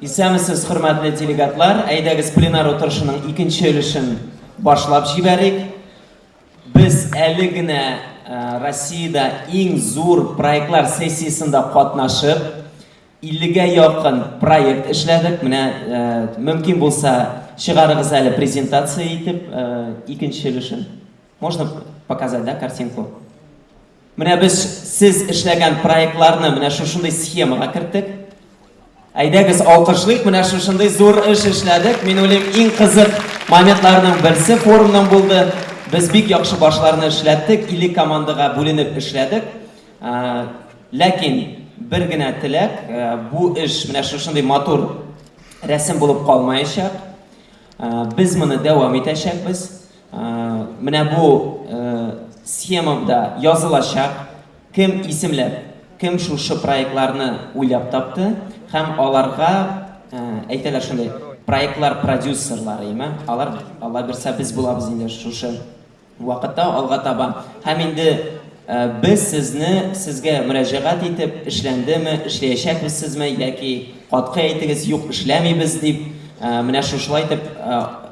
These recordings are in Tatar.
Исәнмесез, хөрмәтле делегатлар. Әйдәгез, пленар утырышының икенче өлешен башлап җибәрик. Без әле генә Россиядә иң зур проектлар сессиясендә катнашып, 50-гә якын проект эшләдек. Менә мөмкин булса, чыгарыгыз әле презентация итеп икенче өлешен. Можно показать, да, картинку? Менә без сез эшләгән проектларны менә шушындый схемага керттек. Әйдәгез, алкышлыйк, менә шушындый зур эш эшләдек. Мин уйлыйм, иң кызык моментларның берсе форумның булды. Без бик яхшы башларны эшләттек, 50 командага бүленеп эшләдек. Ләкин бер генә теләк, бу эш менә шушындый матур рәсем булып калмаячак. Без моны дәвам итәчәкбез. Менә бу схемада язылачак, кем исемләп, кем шушы проектларны уйлап тапты һәм аларга әйтәләр шундый проектлар продюсерлары, име? Алар, Алла бирсә, без булабыз инде шушы вакытта алга таба. Һәм инде без сезне, сезгә мөрәҗәгать итеп, эшләндеме, эшләячәкбезсезме, яки катгый әйтегез, юк, эшләмибез дип, менә шушылай итеп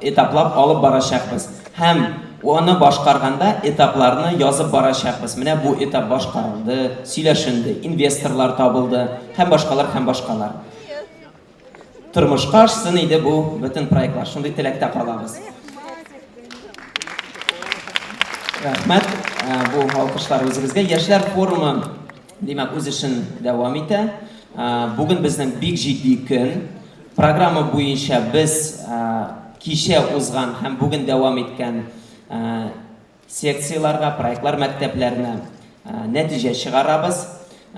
этаплап алып барачакбыз. Һәм аны башкарганда этапларны язып барачакбыз. Менә бу этап башкарылды, сөйләшенде, инвесторлар табылды һәм башкалар, һәм башкалар. Тормышка ашсын иде бу бөтен проектлар. Шундый теләктә калабыз. Рәхмәт бу алкышлар үзегезгә. Яшьләр форумы, димәк, үз эшен дәвам итә. Бүген безнең бик җитди көн. Программа буенча без кичә узган һәм бүген дәвам иткән Секцияләргә, проектлар мәктәпләренә нәтиҗә чыгарабыз.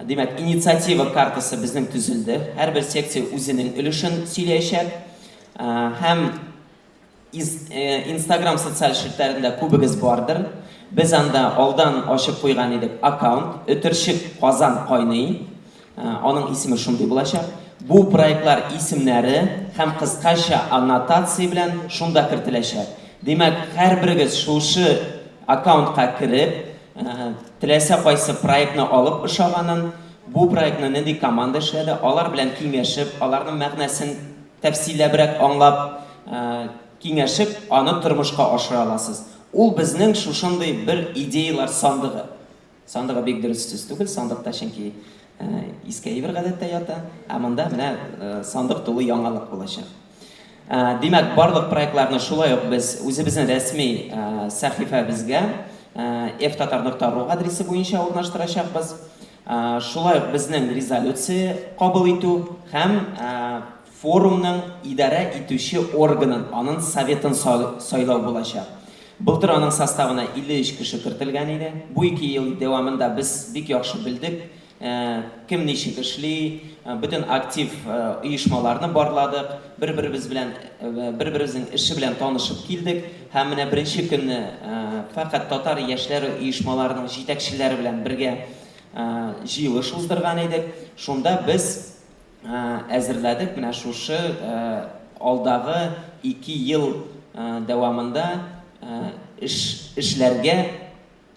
Димәк, инициатива картасы безнең төзелде. Һәрбер секция үзенең өлешен сөйләячәк. Һәм Инстаграм социаль челтәрендә күбегез бардыр. Без анда алдан ачып куйган идек аккаунт. Өтерчек Казан кайный. Аның исеме шундый булачак. Бу проектлар исемнәре һәм кыскача аннотация белән шунда кертеләчәк. Димәк, һәрберегез шушы аккаунтка кереп, теләсә кайсы проектны алып ошаганын, бу проектны нинди команда эшләде, алар белән киңәшеп, аларның мәгънәсен тәфсилләбрәк аңлап, киңәшеп, аны тормышка ашыра аласыз. Ул безнең шушындый бер идеялар сандыгы. Сандыгы бик дөрес сүз түгел, сандыкта чөнки иске әйбер гадәттә ята, ә монда менә сандык тулы яңалык булачак. Димәк, барлык проектларны шулай ук без үзебезнең рәсми сәхифәбезгә ftatar.ru адресы буенча урнаштырачакбыз. Шулай ук безнең резолюция кабул итү һәм форумның идарә итүче органын, аның советын сайлау булачак. Былтыр аның составына 53 кеше кертелгән иде. Бу ике ел дәвамында без бик яхшы белдек, кем ничек эшли, бөтен актив оешмаларны барладык, бер-беребез белән, бер-беребезнең эше белән танышып килдек. Һәм менә беренче көнне фәкать татар яшьләре оешмаларының җитәкчеләре белән бергә җыелыш уздырган идек. Шунда без әзерләдек. Менә шушы алдагы 2 ел дәвамында эш эшләргә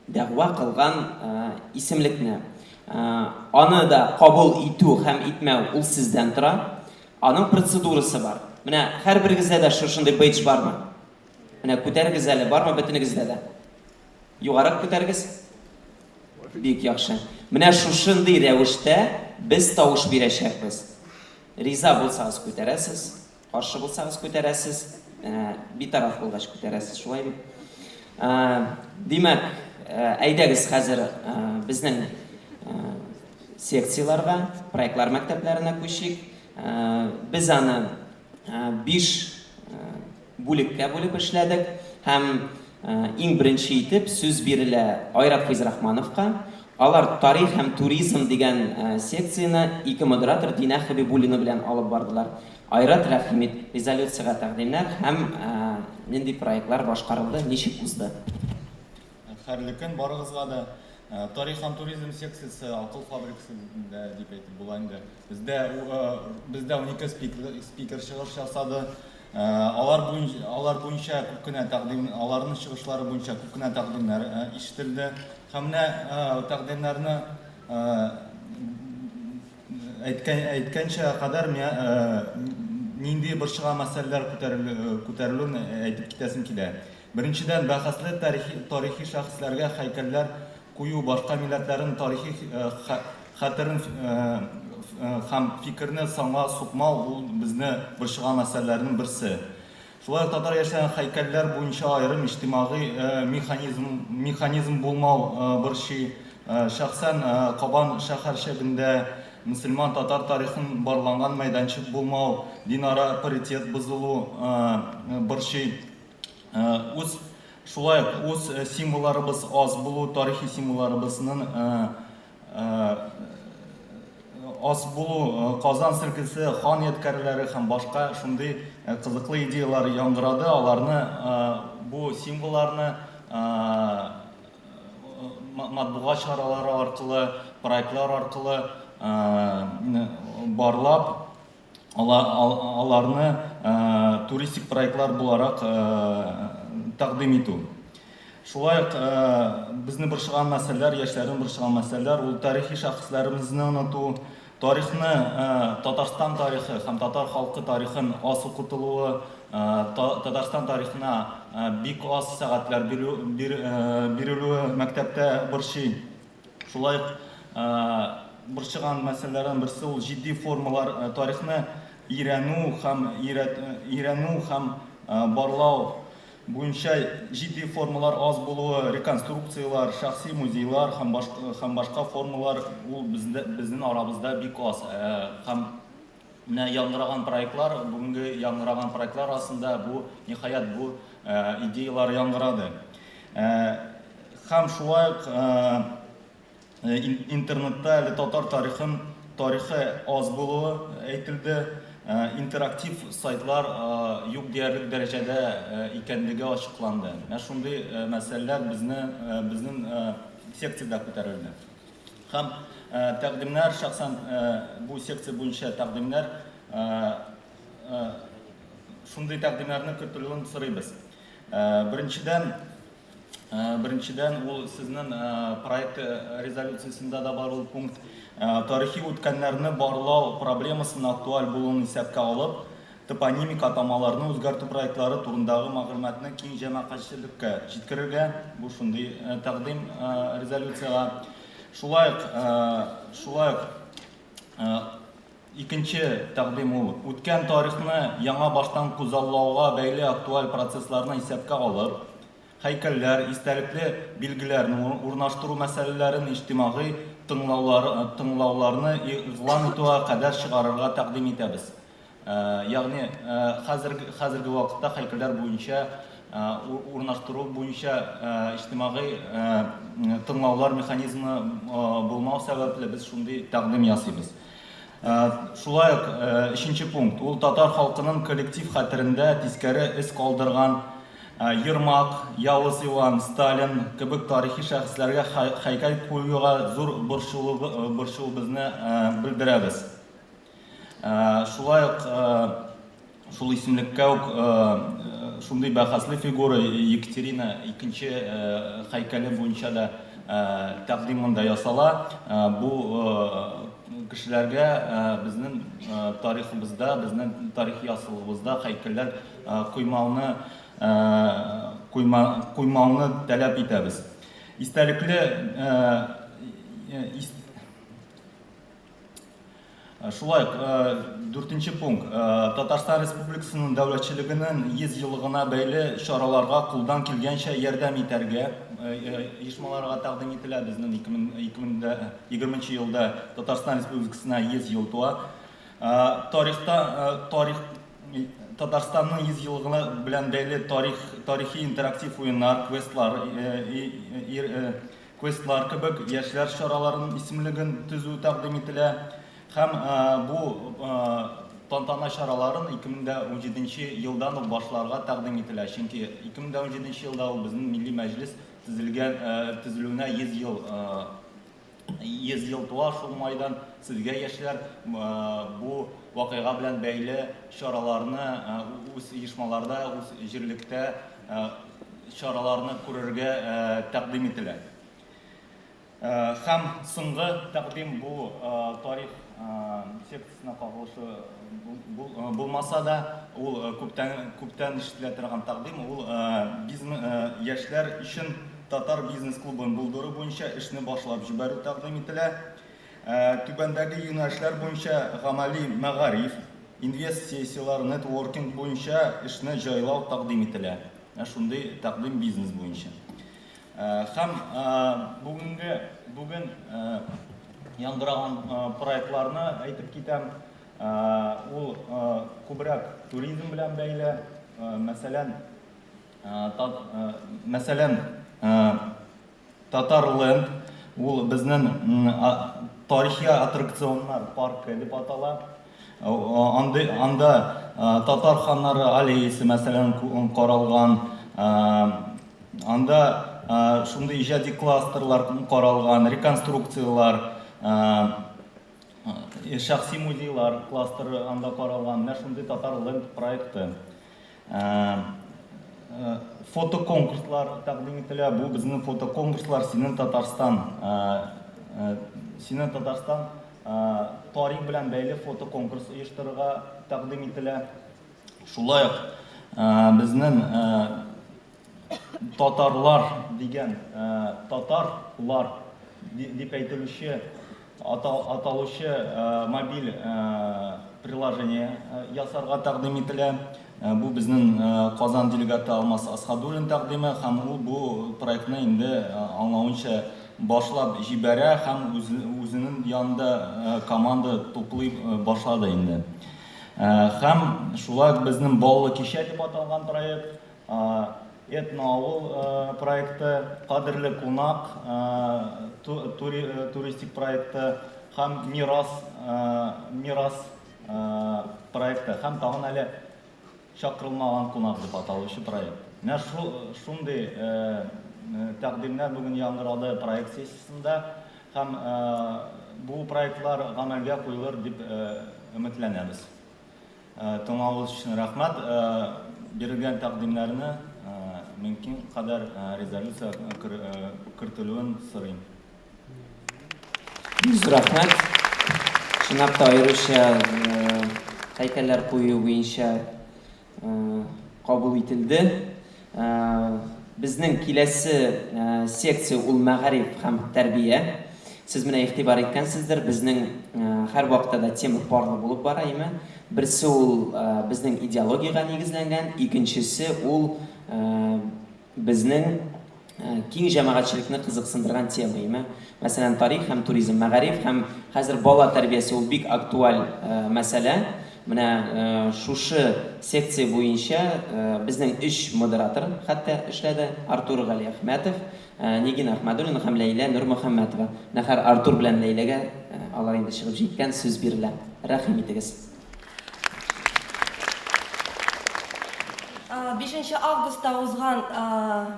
дәгъва кылган исемлекне. Аны да кабул итү һәм итмәү ул сездән тора. Аның процедурасы бар. Менә һәрберегездә дә шушындый бейдж бармы? Менә күтәрегез әле, бармы бөтенегездә дә? Югары күтәрегез. Бик яхшы. Менә шушындый рәвештә без тавыш бирәчәкбез. Риза булсагыз күтәрәсез, каршы булсагыз күтәрәсез, битараф булгач күтәрәсез, шулай бит? Димәк, әйдәгез хәзер безнең секцияләргә, проектлар мәктәпләренә күчик. Без аны 5 бүлеккә бүлеп эшләдек һәм иң беренче итеп сүз бирелә Айрат Фәйзрахмановка. Алар тарих һәм туризм дигән секцияне ике модератор Динә Хәбибуллина белән алып бардылар. Айрат, рәхим ит, резолюциягә тәкъдимнәр һәм нинди проектлар башкарылды, ничек узды? Хәерле көн барыгызга да. Тарих һәм туризм секциясе акыл фабрикасы дип әйтеп була инде. Бездә бездә 12 спикер чыгыш ясады. Алар буенча, алар буенча күп кенә тәкъдим, аларның чыгышлары буенча күп кенә тәкъдимнәр ишетелде. Һәм менә тәкъдимнәрне әйткән, әйткәнчә кадәр Нинди борчыган мәсьәләләр күтәрелүен әйтеп китәсем килә. Беренчедән, бәхәсле тарихи шәхесләргә һәйкәлләр кую башка милләтләрнең тарихи хәтерен һәм фикерне санга сукмау, ул безне борчыган мәсьәләләрнең берсе. Шулай ук татар яшьләрен һәйкәлләр буенча аерым иҗтимагый механизм механизм булмау борчый. Шәхсән Кабан шәһәрчегендә мөселман татар тарихын барланган мәйданчык булмау, динара паритет бозылу борчый. Үз шулай ук үз символларыбыз аз булу, тарихи символларыбызның Аз булу, Казан циркесе, хан ядкәрләре һәм башка шундый кызыклы идеяләр яңгырады. Аларны, бу символларны матбугат чаралары аркылы, проектлар аркылы барлап, аларны туристик проектлар буларак тәкъдим итү. Шулай ук безне борчыган мәсьәләләр, яшьләрне борчыган мәсьәләләр, ул тарихи шәхесләребезне оныту, тарихны, Татарстан тарихы һәм татар халкы тарихын аз укытылуы, Татарстан тарихына бик аз сәгатьләр бирелүе мәктәптә борчый. Шулай ук борчыган мәсьәләләрнең берсе ул җитди формалар тарихны өйрәнү һәм өйрәнү һәм барлау буенча җитди формалар аз булуы, реконструкцияләр, шәхси музейлар һәм башка һәм башка формалар ул бездә безнең арабызда бик аз. Һәм менә яңгыраган проектлар, бүгенге яңгыраган проектлар арасында бу, ниһаять, бу идеялар яңгырады. Һәм шулай ук интернетта әле татар тарихын тарихы аз булуы әйтелде. Интерактив сайтлар юк диярлек дәрәҗәдә икәнлеге ачыкланды. Менә шундый мәсьәләләр безне безнең секциядә күтәрелде. Һәм тәкъдимнәр, шәхсән бу секция буенча тәкъдимнәр, шундый тәкъдимнәрне кертелүен сорыйбыз. Беренчедән, Беренчедән, ул сезнең проект резолюциясендә дә бар ул пункт. Тарихи үткәннәрне барлау проблемасының актуаль булуын исәпкә алып, топонимик атамаларны үзгәртү проектлары турындагы мәгълүматны киң җәмәгатьчелеккә җиткерергә, бу шундый тәкъдим резолюциягә. Шулай ук, шулай ук икенче тәкъдим ул, үткән тарихны яңа баштан күзаллауга бәйле актуаль процессларны исәпкә алып, һәйкәлләр, истәлекле билгеләрне урнаштыру мәсьәләләрен иҗтимагый тыңлаулар, тыңлауларны игълан итүгә кадәр чыгарырга тәкъдим итәбез. Ягъни хәзерге, хәзерге вакытта һәйкәлләр буенча урнаштыру буенча иҗтимагый тыңлаулар механизмы булмау сәбәпле без шундый тәкъдим ясыйбыз. Шулай ук өченче пункт, ул татар халкының коллектив хәтерендә тискәре эз калдырган Ермак, Явыз Иван, Сталин кебек тарихи шәхесләргә һәйкәл куюга зур борчылуыбызны белдерәбез. Шулай ук шул исемлеккә үк шундый бәхәсле фигура Екатерина икенче һәйкәле буенча да тәкъдим монда ясала. Бу кешеләргә безнең тарихыбызда, безнең тарихи асылыбызда һәйкәлләр куймауны куймауны таләп итәбез. Истәлекле Шулай ук, дүртенче пункт. Татарстан Республикасының дәүләтчелегенең 100 еллыгына бәйле чараларга кулдан килгәнчә ярдәм итәргә оешмаларга тәкъдим ителә. Безнең 2020 елда Татарстан Республикасына 100 ел туа. Тарихта тарих Татарстанның 100 еллыгына белән бәйле тарих тарихи интерактив уеннар, квестлар Квестлар кебек яшьләр чараларының исемлеген төзү тәкъдим ителә һәм бу тантана чараларын 2017 елдан ук башларга тәкъдим ителә, чөнки 2017 елда ул безнең Милли Мәҗлес төзелгән төзелүенә 100 ел 100 ел туа, шул уңайдан сезгә, яшьләр, бу вакыйга белән бәйле чараларны үз оешмаларда, үз җирлектә чараларны күрергә тәкъдим ителә. Һәм соңгы тәкъдим бу тарих секциясенә кагылышы Булмаса да, ул күптән күптән ишетелә торган тәкъдим, ул бизнес яшьләр өчен татар бизнес клубын булдыру буенча эшне башлап җибәрү тәкъдим ителә. Түбәндәге юнәлешләр буенча гамәли мәгариф, инвест-сессияләр, нетворкинг буенча эшне җайлау тәкъдим ителә. Менә шундый тәкъдим бизнес буенча. Һәм бүгенге бүген яңгыраган проектларны әйтеп китәм. Ул күбрәк туризм белән бәйле. Мәсәлән, мәсәлән, Татар Ленд, ул безнең тарихи аттракционнар паркы дип атала. Андый анда татар ханнары аллеясы, мәсәлән, каралган. Анда шундый иҗади кластерлар каралган, реконструкцияләр, шәхси музейлар кластеры анда каралган. Менә шундый Татар Ленд проекты. Фотоконкурслар тәкъдим ителә. Бу безнең фотоконкурслар Синең Татарстан, Синең Татарстан тарих белән бәйле фотоконкурс оештырырга тәкъдим ителә. Шулай ук безнең татарлар дигән татарлар дип әйтелүче аталучы мобиль приложение ясарга тәкъдим ителә. Бу безнең Казан делегаты Алмаз Асхадуллин тәкъдиме һәм ул бу проектны инде аңлавынча башлап җибәрә һәм үзенең янында команда туплый башлады инде. Һәм шулай ук безнең Баллы кичә дип аталган проект, Этноавыл проекты, Кадерле кунак туристик проекты һәм Мирас Мирас проекты һәм тагын әле Чакырылмаган кунак дип аталучы проект. Менә шундый тәкъдимнәр бүген яңгырады проект сессиясендә һәм бу проектлар гамәлгә куелыр дип өметләнәбез. Тыңлавыгыз өчен рәхмәт. Бирелгән тәкъдимнәрне мөмкин кадәр резолюция кертелүен сорыйм. Бик зур рәхмәт. Чынлап та аеруча һәйкәлләр кую буенча кабул ителде. Безнең киләсе секция ул мәгариф һәм тәрбия. Сез менә игътибар иткәнсездер, безнең һәрвакытта да тема парлы булып бара, име? Берсе ул безнең идеологиягә нигезләнгән, икенчесе ул безнең киң җәмәгатьчелекне кызыксындырган тема, име? Мәсәлән, тарих һәм туризм, мәгариф һәм хәзер бала тәрбиясе ул бик актуаль мәсьәлә. Менә шушы секция буенча безнең өч модератор хәтта эшләде, Артур Галиәхмәтов, Нигина Әхмәдуллина һәм Ләйлә Нурмөхәммәтова. Менә хәер Артур белән Ләйләгә, алар инде чыгып җиткән, сүз бирелә. Рәхим итегез. Бишенче августта узган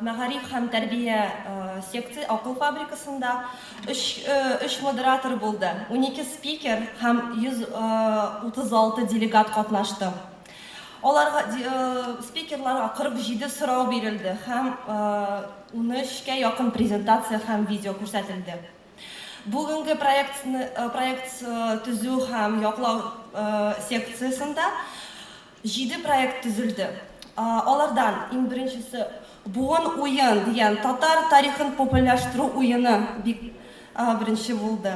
мәгариф һәм тәрбия секция Акыл фабрикасында өч, өч модератор булды, 12 спикер һәм 136 делегат катнашты. Аларга, спикерларга 47 сорау бирелде һәм 13 кә якын презентация һәм видео күрсәтелде. Бүгенге проектны, проект төзү һәм яклау секциясендә җиде проект төзелде. Алардан иң беренчесе Буын уен дигән татар тарихын популярлаштыру уены бик беренче булды.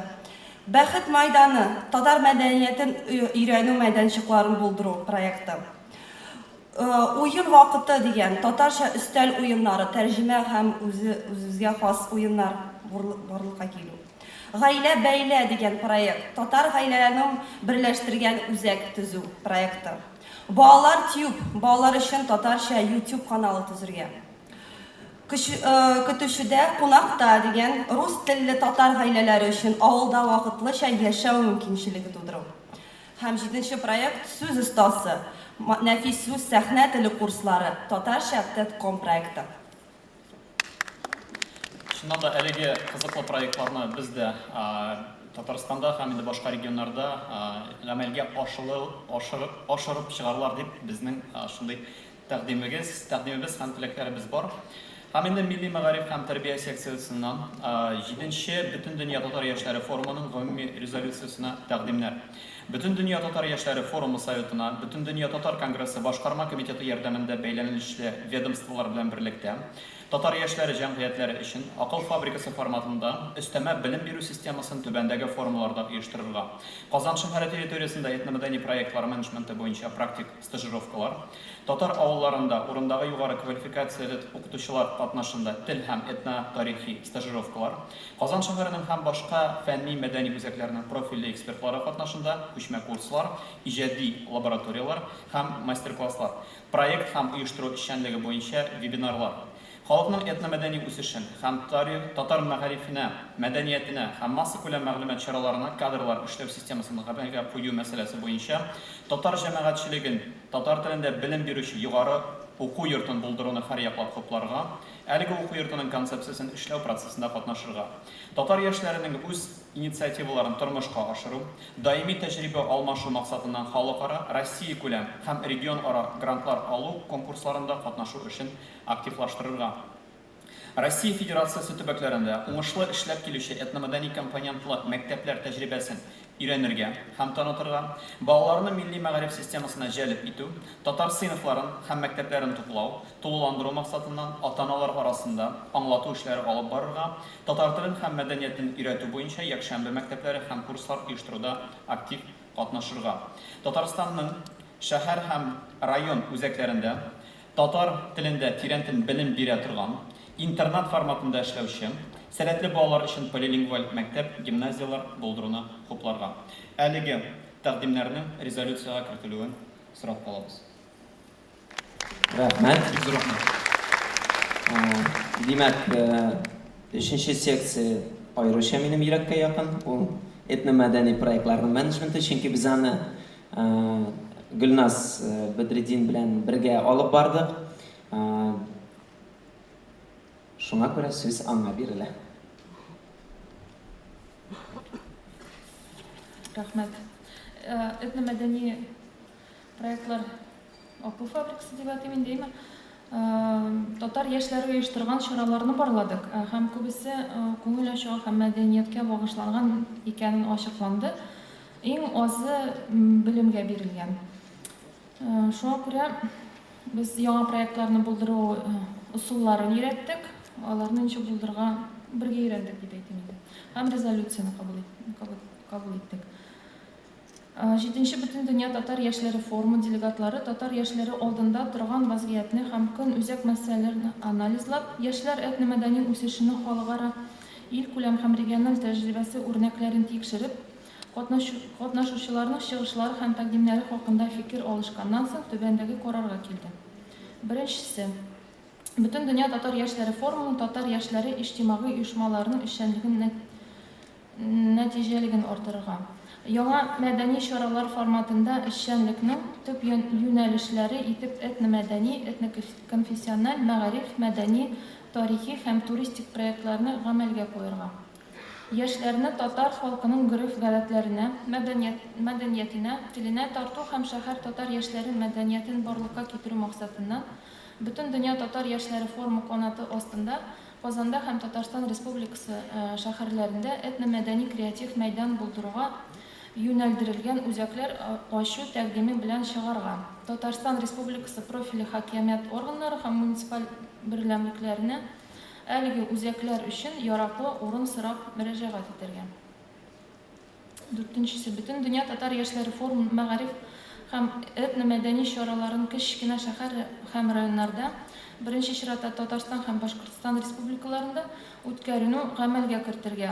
Бәхет майданы, татар мәдәниятен өйрәнү мәйданчыкларын булдыру проекты. Уен вакыты дигән татарча өстәл уеннары, тәрҗемә һәм үзе үзебезгә хас уеннар барлыкка килү. Гаилә бәйлә дигән проект, татар гаиләләрен берләштергән үзәк төзү проекты. Балалар тюб, балалар өчен татарча YouTube каналы төзергә. Көтүчедә кунакта дигән рус телле татар гаиләләре өчен авылда вакытлыча яшәү мөмкинчелеге тудыру. Һәм җиденче проект Сүз остасы, нәфис сүз сәхнә теле курслары, татарча TED-ком проекты. Чыннан да, әлеге кызыклы проектларны без дә Татарстанда һәм инде башка регионнарда гамәлгә ашырып чыгарлар дип безнең шундый тәкъдимегез, тәкъдимебез һәм теләкләребез бар. Һәм инде милли мәгариф һәм тәрбия секциясеннән җиденче Бөтендөнья татар яшьләре форумының гомуми резолюциясенә тәкъдимнәр. Бөтендөнья татар яшьләре форумы советына, Бөтендөнья татар конгрессы башкарма комитеты ярдәмендә бәйләнешле ведомстволар белән берлектә, татар яшьләре җәмгыятьләре өчен Акыл фабрикасы форматында өстәмә белем бирү системасын түбәндәге формаларда оештырырга, Казан шәһәре территориясендә этномәдәни проектлар менеджменты буенча практик стажировкалар, татар авылларында урындагы югары квалификацияле укытучылар катнашында тел һәм этнотарихи стажировкалар, Казан шәһәренең һәм башка фәнни-мәдәни үзәкләрнең профильле экспертлары катнашында күчмә курслар, иҗади лабораторияләр һәм мастер-класслар, проект һәм оештыру эшчәнлеге буенча вебинарлар. Халыкның этномәдәни үсешен һәм татар мәгарифенә, мәдәниятенә һәм массакүләм мәгълүмат чараларына кадрлар эшләү системасын гамәлгә кую мәсьәләсе буенча татар җәмәгатьчелеген татар телендә белем бирүче югары уку йортын булдыруны һәрьяклап хупларга, Әлеге уку йортының концепциясен эшләү процессында катнашырга. Татар яшьләренең үз инициативаларын тормышка ашыру, даими тәҗрибә алмашу максатыннан халыкара, Россиякүләм һәм регионара грантлар алу конкурсларында катнашу эшен активлаштырырга. Россия Федерациясе төбәкләрендә уңышлы эшләп килүче этномәдәни компонентлы мәктәпләр тәҗрибәсен өйрәнергә һәм танытырга, балаларны милли мәгариф системасына җәлеп итү, татар сыйныфларын һәм мәктәпләрен туплау, тулыландыру максатыннан ата-аналар арасында аңлату эшләре алып барырга, татар телен һәм мәдәниятен өйрәтү буенча якшәмбе мәктәпләре һәм курслар оештыруда актив катнашырга. Татарстанның шәһәр һәм район үзәкләрендә татар телендә тирәнтен белем бирә торган, интернат форматында эшләүче, сәләтле балалар өчен полилингваль мәктәп, гимназияләр булдыруны хупларга. Әлеге тәкъдимнәрнең резолюциягә кертелүен сорап калабыз. Рәхмәт. Бик зур рәхмәт. Димәк, өченче секция аеруча минем йөрәккә якын. Ул этномәдәни проектларның менеджменты, чөнки без аны Гөлназ Бәдретдин белән бергә алып бардык. Шуңа күрә сүз аңа бирелә. Рәхмәт. Этномәдәни проектлар Акыл фабрикасы дип атыйм инде, әйме? Татар яшьләре оештырган чараларны барладык һәм күбесе күңел ачуга һәм мәдәнияткә багышланган икәнен ачыкланды. Иң азы белемгә бирелгән. Шуңа күрә без яңа проектларны булдыру ысулларын өйрәттек, аларны ничек булдырырга бергә өйрәндек дип әйтим инде. Һәм резолюцияне кабул иттек. Җиденче Бөтендөнья татар яшьләре форумы делегатлары татар яшьләре алдында торган вазгыятьне һәм көн үзәк мәсьәләләрне анализлап, яшьләр этномәдәни үсешенең халыкара, илкүләм һәм региональ тәҗрибәсе үрнәкләрен тикшереп, катнашучыларның чыгышлары һәм тәкъдимнәре хакында фикер алышканнан соң түбәндәге карарга килде. Беренчесе. Бөтендөнья татар яшьләре форумының татар яшьләре иҗтимагый оешмаларының эшчәнлеген нәтиҗәлеген артырырга. Яңа мәдәни чаралар форматында эшчәнлекнең төп юнәлешләре итеп этномәдәни, этноконфессиональ, мәгариф, мәдәни, тарихи һәм туристик проектларны гамәлгә куерга. Яшьләрне татар халкының гореф-гадәтләренә, мәдәниятенә, теленә тарту һәм шәһәр татар яшьләре мәдәниятен барлыкка китерү максатыннан Бөтендөнья татар яшьләре форумы канаты астында Казанда һәм Татарстан Республикасы шәһәрләрендә этномәдәни креатив мәйдан булдыруга юнәлдерелгән үзәкләр ачу тәкъдиме белән чыгарга. Татарстан Республикасы профильле хакимият органнары һәм муниципаль берәмлекләренә әлеге үзәкләр өчен яраклы урын сорап мөрәҗәгать итәргә. Дүртенчесе, Бөтендөнья татар яшьләре форумын мәгариф һәм этномәдәни чараларын кечкенә шәһәр һәм районнарда, беренче чиратта Татарстан һәм Башкортстан республикаларында үткәрүне гамәлгә кертергә,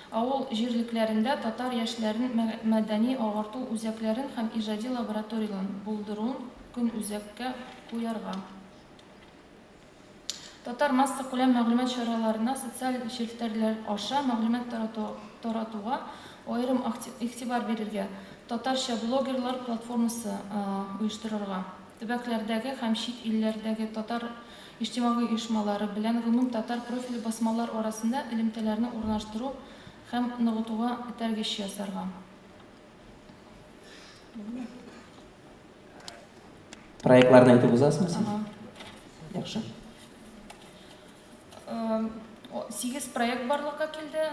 авыл җирлекләрендә татар яшьләрен мәдәни-агарту үзәкләрен һәм иҗади лабораторияләрен булдыруын көнүзәккә куярга. Татар массакүләм мәгълүмат чараларына социаль челтәрләр аша мәгълүмат таратуга аерым игътибар бирергә, татарча блогерлар платформасы оештырырга, төбәкләрдәге һәм чит илләрдәге татар иҗтимагый оешмалары белән гомумтатар профильле басмалар арасында элемтәләрне урнаштыру һәм ныгытуга этәргеч ясарга. Проектларны әйтеп узасыңмы син? Яхшы. Сигез проект барлыкка килде,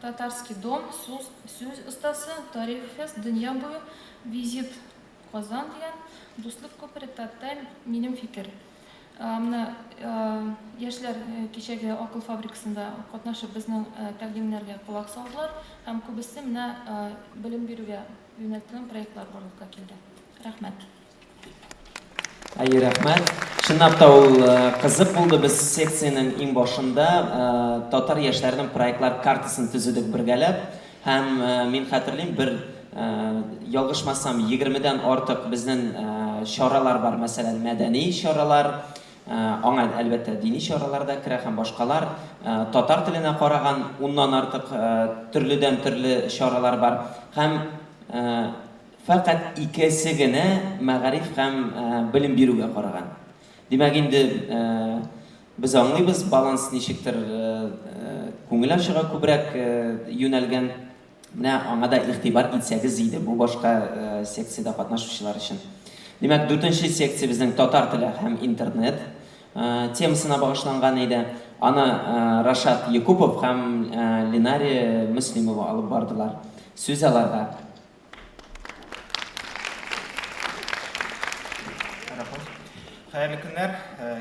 Татарский дом, сүз, сүз остасы, Тарих фест, Дөнья буе, Визит Казан дигән, Дуслык күпере, Таттайм, Минем фикер. Менә яшьләр кичәге Акыл фабрикасында катнашып безнең тәкъдимнәргә колак салдылар һәм күбесе менә белем бирүгә юнәлтелгән проектлар барлыкка килде. Рәхмәт. Әйе, рәхмәт. Чынлап та ул кызык булды. Без секциянең иң башында татар яшьләренең проектлар картасын төзедек бергәләп. Һәм мин хәтерлим, бер ялгышмасам, егермедән артык безнең чаралар бар, мәсәлән, мәдәни чаралар, аңа, әлбәттә, дини чаралар да керә һәм башкалар. Татар теленә караган уннан артык төрледән-төрле чаралар бар. Һәм Фәкать икесе генә мәгариф һәм белем бирүгә караган. Димәк, инде без аңлыйбыз, баланс ничектер күңел ачуга күбрәк юнәлгән. Менә аңа да игътибар итсәгез иде, бу башка секциядә катнашучылар өчен. Димәк, дүртенче секция безнең татар теле һәм интернет темасына багышланган иде. Аны Рашат Якупов һәм Ленария Мөслимова алып бардылар. Сүз аларга. Рәхмәт. Хәерле көннәр.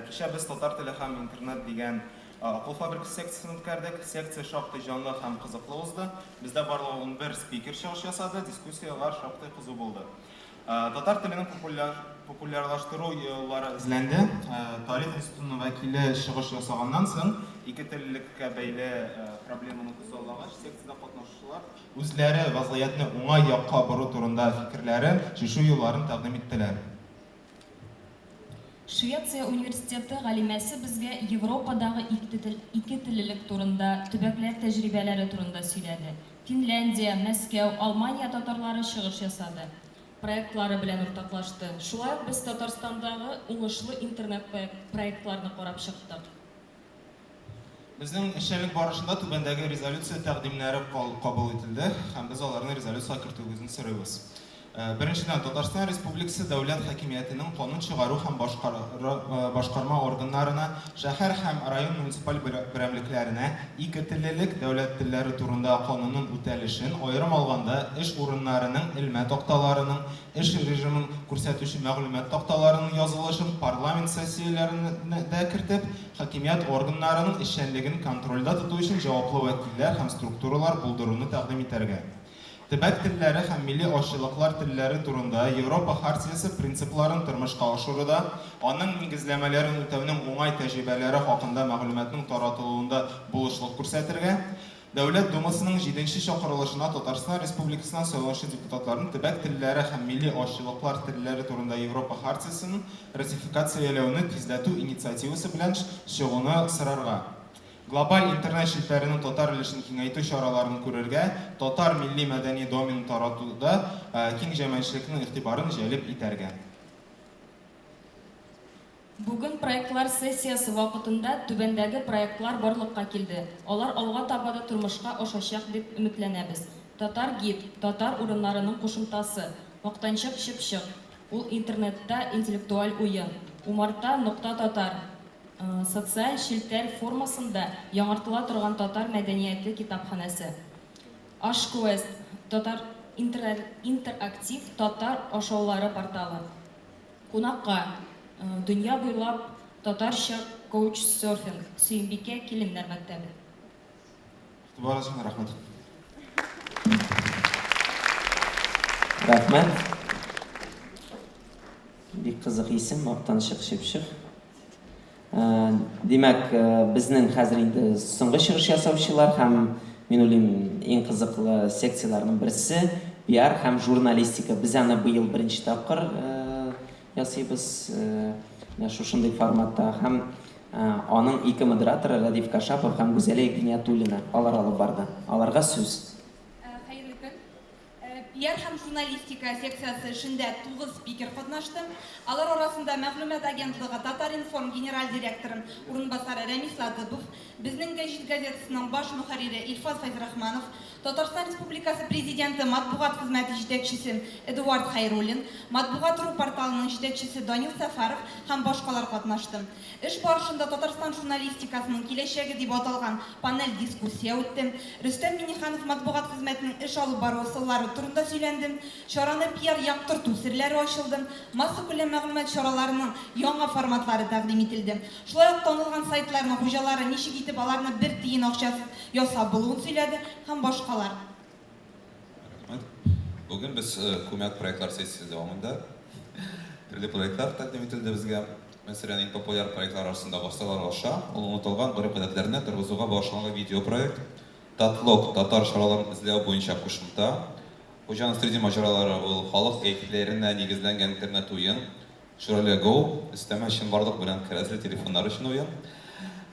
Кичә без татар теле һәм интернет дигән акыл фабрикасы секциясен үткәрдек. Секция шактый җанлы һәм кызыклы узды. Бездә барлыгы 11 спикер чыгыш ясады, дискуссияләр шактый кызу булды. Татар теленең популяр популярлаштыру юллары эзләнде. Тарих институтының вәкиле чыгыш ясаганнан соң, икетеллелеккә бәйле проблеманы күзаллагач, секциядә катнашучылар Үзләре вазгыятьне уңай якка бору турында фикерләрен, чишү юлларын тәкъдим иттеләр. Швеция университеты галимәсе безгә Европадагы икетеллелек турында, төбәкләр тәҗрибәләре турында сөйләде. Финляндия, Мәскәү, Алмания татарлары чыгыш ясады. Проектлары белән уртаклашты. Шулай ук без Татарстандагы уңышлы интернет-проектларны карап чыктык. Безнең эшчәнлек барышында түбәндәге резолюция тәкъдимнәре кабул ителде һәм без аларны резолюциягә кертүегезне сорыйбыз. Беренчедән, Татарстан Республикасы дәүләт хакимиятенең канун чыгару һәм башкарма органнарына, шәһәр һәм район муниципаль берәмлекләренә икетеллелек, дәүләт телләре турында канунның үтәлешен, аерым алганда, эш урыннарының элмә такталарының, эш режимын күрсәтүче мәгълүмат такталарының язылышын парламент сессияләренә дә кертеп, хакимият органнарының эшчәнлеген контрольдә тоту өчен җаваплы вәкилләр һәм структуралар булдыруны тәкъдим итәргә. Төбәк телләре һәм милли азчылыклар телләре турында Европа Хартиясе принципларын тормышка ашыруда, аның нигезләмәләрен үтәүнең уңай тәҗрибәләре хакында мәгълүматның таратылуында булышлык күрсәтергә. Дәүләт Думасының җиденче чакырылышына Татарстан Республикасыннан сайланучы депутатларны төбәк телләре һәм милли азчылыклар телләре турында Европа Хартиясен ратификацияләүне тизләтү инициативасы белән чыгуны сорарга. Глобаль интернет челтәренең татар өлешен киңәйтү чараларын күрергә, татар милли-мәдәни доменын таратуда киң җәмәгатьчелекнең игътибарын җәлеп итәргә. Бүген проектлар сессиясе вакытында түбәндәге проектлар барлыкка килде, алар алга таба да тормышка ашачак дип өметләнәбез, Татар гид, татар урыннарының кушымтасы, Мактанчык чыпчык, ул интернетта интеллектуаль уен, Умарта нокта татар, социаль челтәр формасында яңартыла торган татар мәдәнияте китапханәсе, Ашквест, татар интерактив татар ашаулары порталы. Кунакка, дөнья буйлап татарча коучсерфинг, Сөембикә киленнәр мәктәбе. Игътибар өчен рәхмәт. Рәхмәт. Бик кызык исем, Мактанчык чыпчык. Димәк, безнең хәзер инде соңгы чыгыш ясаучылар һәм, мин уйлыйм, иң кызыклы секцияләрнең берсе, пиар һәм журналистика. Без аны быел беренче тапкыр ясыйбыз, менә шушындый форматта. Һәм аның ике модераторы Рәдиф Кашапов һәм Гүзәлия Гиниятуллина, алар алып барды. Аларга сүз. Хәерле көн. Пиар һәм журналистика секциясе эшендә 9 спикер катнашты. Алар арасында мәгълүмат агентлыгы Татар-информ генераль директоры урынбасары Рәмис Латыпов, Безнең гәҗит газетасының баш мөхәррире Илфат Фәйзрахманов, Татарстан Республикасы Президенты матбугат хезмәте җитәкчесе Эдуард Хәйруллин, Матбугат ру порталының җитәкчесе Данил Сәфәров һәм башкалар катнашты. Эш барышында Татарстан журналистикасының киләчәге дип аталган панель дискуссия үтте. Рөстәм Миңнеханов матбугат хезмәтенең эш алып бару ысуллары турында сөйләнде. Чараны пиар яктырту серләре ачылды, массакүләм мәгълүмат чараларының яңа форматлары тәкъдим ителде. Шулай ук танылган сайтларның хуҗалары ничек итеп аларны бер тиен акчасыз ясап булуын сөйләде һәм башкалар. Рәхмәт. Бүген без күмәк проектлар сессиясе дәвамында төрле проектлар тәкъдим ителде безгә. Мәсәлән, иң популяр проектлар арасында Гасырлар аша, ул онытылган гореф-гадәтләрне торгызуга багышланган видеопроект, Татлог, татар чараларын эзләү буенча кушымта, Хуҗа Насретдин маҗаралары, ул халык әкиятләренә нигезләнгән интернет-уен, Шүрәле Go, өстәмә чынбарлык белән кәрәзле телефоннар өчен уен,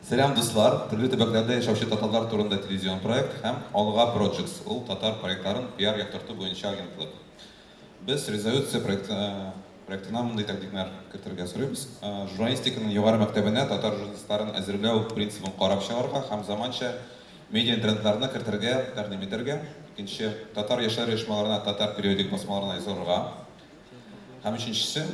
Сәлам, дуслар, төрле төбәкләрдә яшәүче татарлар турында телевизион проект һәм Алга Projects, ул татар проектларын пиар-яктырту буенча агентлык. Без резолюция проекты проектына мондый тәкъдимнәр кертергә сорыйбыз. Журналистиканың югары мәктәбенә татар журналистларын әзерләү принцибын карап чыгарга һәм заманча медиа-трендларны кертергә тәкъдим итәргә. Икенче, татар яшьләр оешмаларына татар периодик басмаларына язылырга. Һәм өченчесе,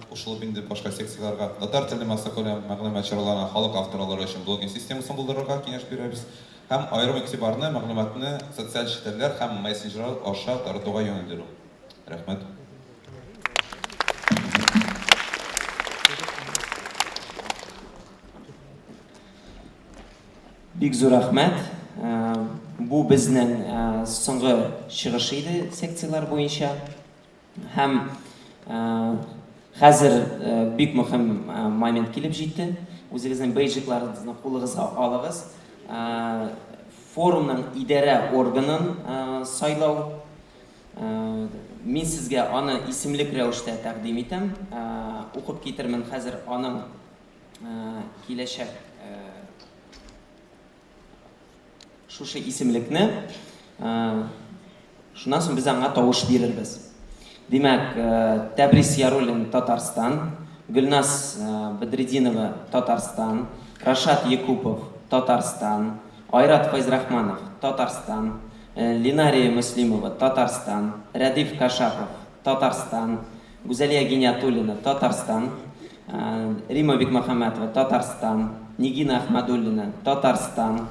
кушылып инде башка секцияләргә, татар телле массакүләм мәгълүмат чараларына халык авторлары өчен блогинг системасын булдырырга киңәш бирәбез. Һәм аерым игътибарны мәгълүматны социаль челтәрләр һәм мессенджерлар аша таратуга юнәлдерү. Рәхмәт. Бик зур рәхмәт. Бу безнең соңгы чыгыш иде секцияләр буенча. Һәм хәзер бик мөһим момент килеп җитте. Үзегезнең бейджикларыгызны кулыгызга алыгыз. Форумның идарә органын сайлау. Мин сезгә аны исемлек рәвештә тәкъдим итәм. Укып китермен хәзер аның киләчәк шушы исемлекне. Шуннан соң без аңа тавыш бирербез. Димәк, Тәбрис Яруллин Татарстан, Гөлназ Бәдретдинова Татарстан, Рашат Якупов Татарстан, Айрат Фәйзрахманов Татарстан, Ленария Мөслимова Татарстан, Рәдиф Кашапов Татарстан, Гүзәлия Гиниятуллина Татарстан, Рима Бикмөхәммәтова Татарстан, Нигина Әхмәдуллина Татарстан,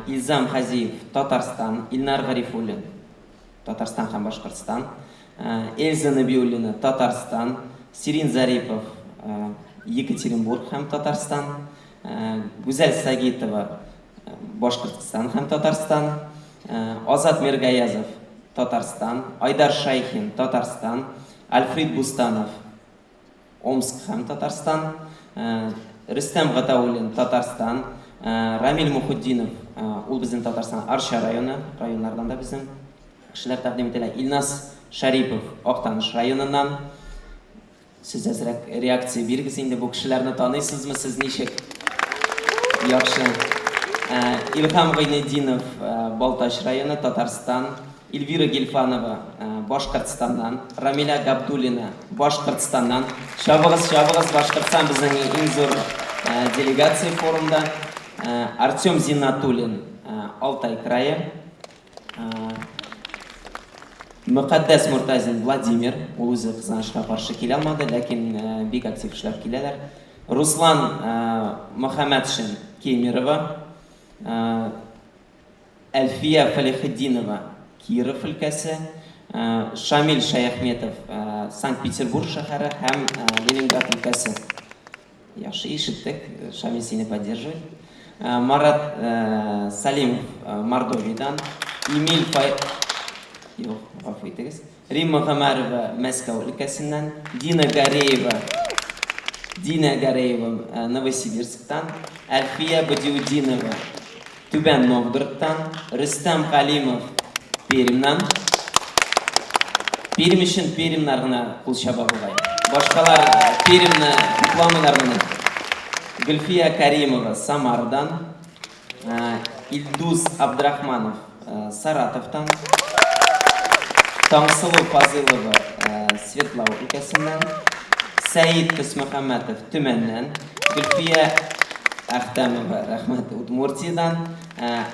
Илзам Хазиев Татарстан, Илнар Гарифуллин Татарстан һәм Башкортстан, Эльза Нәбиуллина Татарстан, Сирин Зарипов Екатеринбург һәм Татарстан, Гүзәл Сагитова Башкортстан һәм Татарстан, Азат Миргаязов Татарстан, Айдар Шайхин Татарстан, Альфрид Бустанов Омск һәм Татарстан, Рөстәм Гатауллин, Татарстан, Рамил Мухутдинов, ул безнең Татарстан, Арча районы, районнардан да безнең кешеләр тәкъдим ителә. Илназ Шәрипов, Актаныш районыннан. Сез әзрәк реакция бирегез инде, бу кешеләрне таныйсызмы, сез ничек? Яхшы. Илһам Гайнетдинов, Балтач районы, Татарстан. Эльвира Гильфанова, Башкортстаннан, Рамилә Габдуллина, Башкортстаннан. Чабыгыз, чабыгыз, Башкортстан безнең иң зур делегация форумда. Артем Зиннатуллин, Алтай крае. Мөкаддәс Муртазин Владимир, ул үзе кызганычка каршы килә алмады, ләкин бик актив эшләп киләләр. Руслан Мөхәммәтшин, Кемерово. Әлфия Фәләхетдинова, Киров өлкәсе, Шамил Шәяхметов, Санкт-Петербург шәһәре һәм Ленинград өлкәсе. Яхшы ишеттек, Шамил сине поддерживает. Марат Салимов, Мордовиядән, Эмиль Фай... Юк, гафу итегез. Римма Гомәрова, Мәскәү өлкәсеннән, Дина Гареева, Дина Гареева, Новосибирсктан, Әлфия Бадиутдинова, Түбән Новгородтан, Рөстәм Галимов, Пермьнан. Пермь өчен пермьнар гына кул чаба бугай. Башкалар Пермьне хупламыйлар моны. Гөлфия Каримова, Самарадан. Илдус Абдрахманов, Саратовтан. Таңсылу Фазылова Свердлау өлкәсеннән, Сәид Төсмөхәммәтов Төмәннән, Гөлфия Әхтәмова, рәхмәт, Удмуртиядән,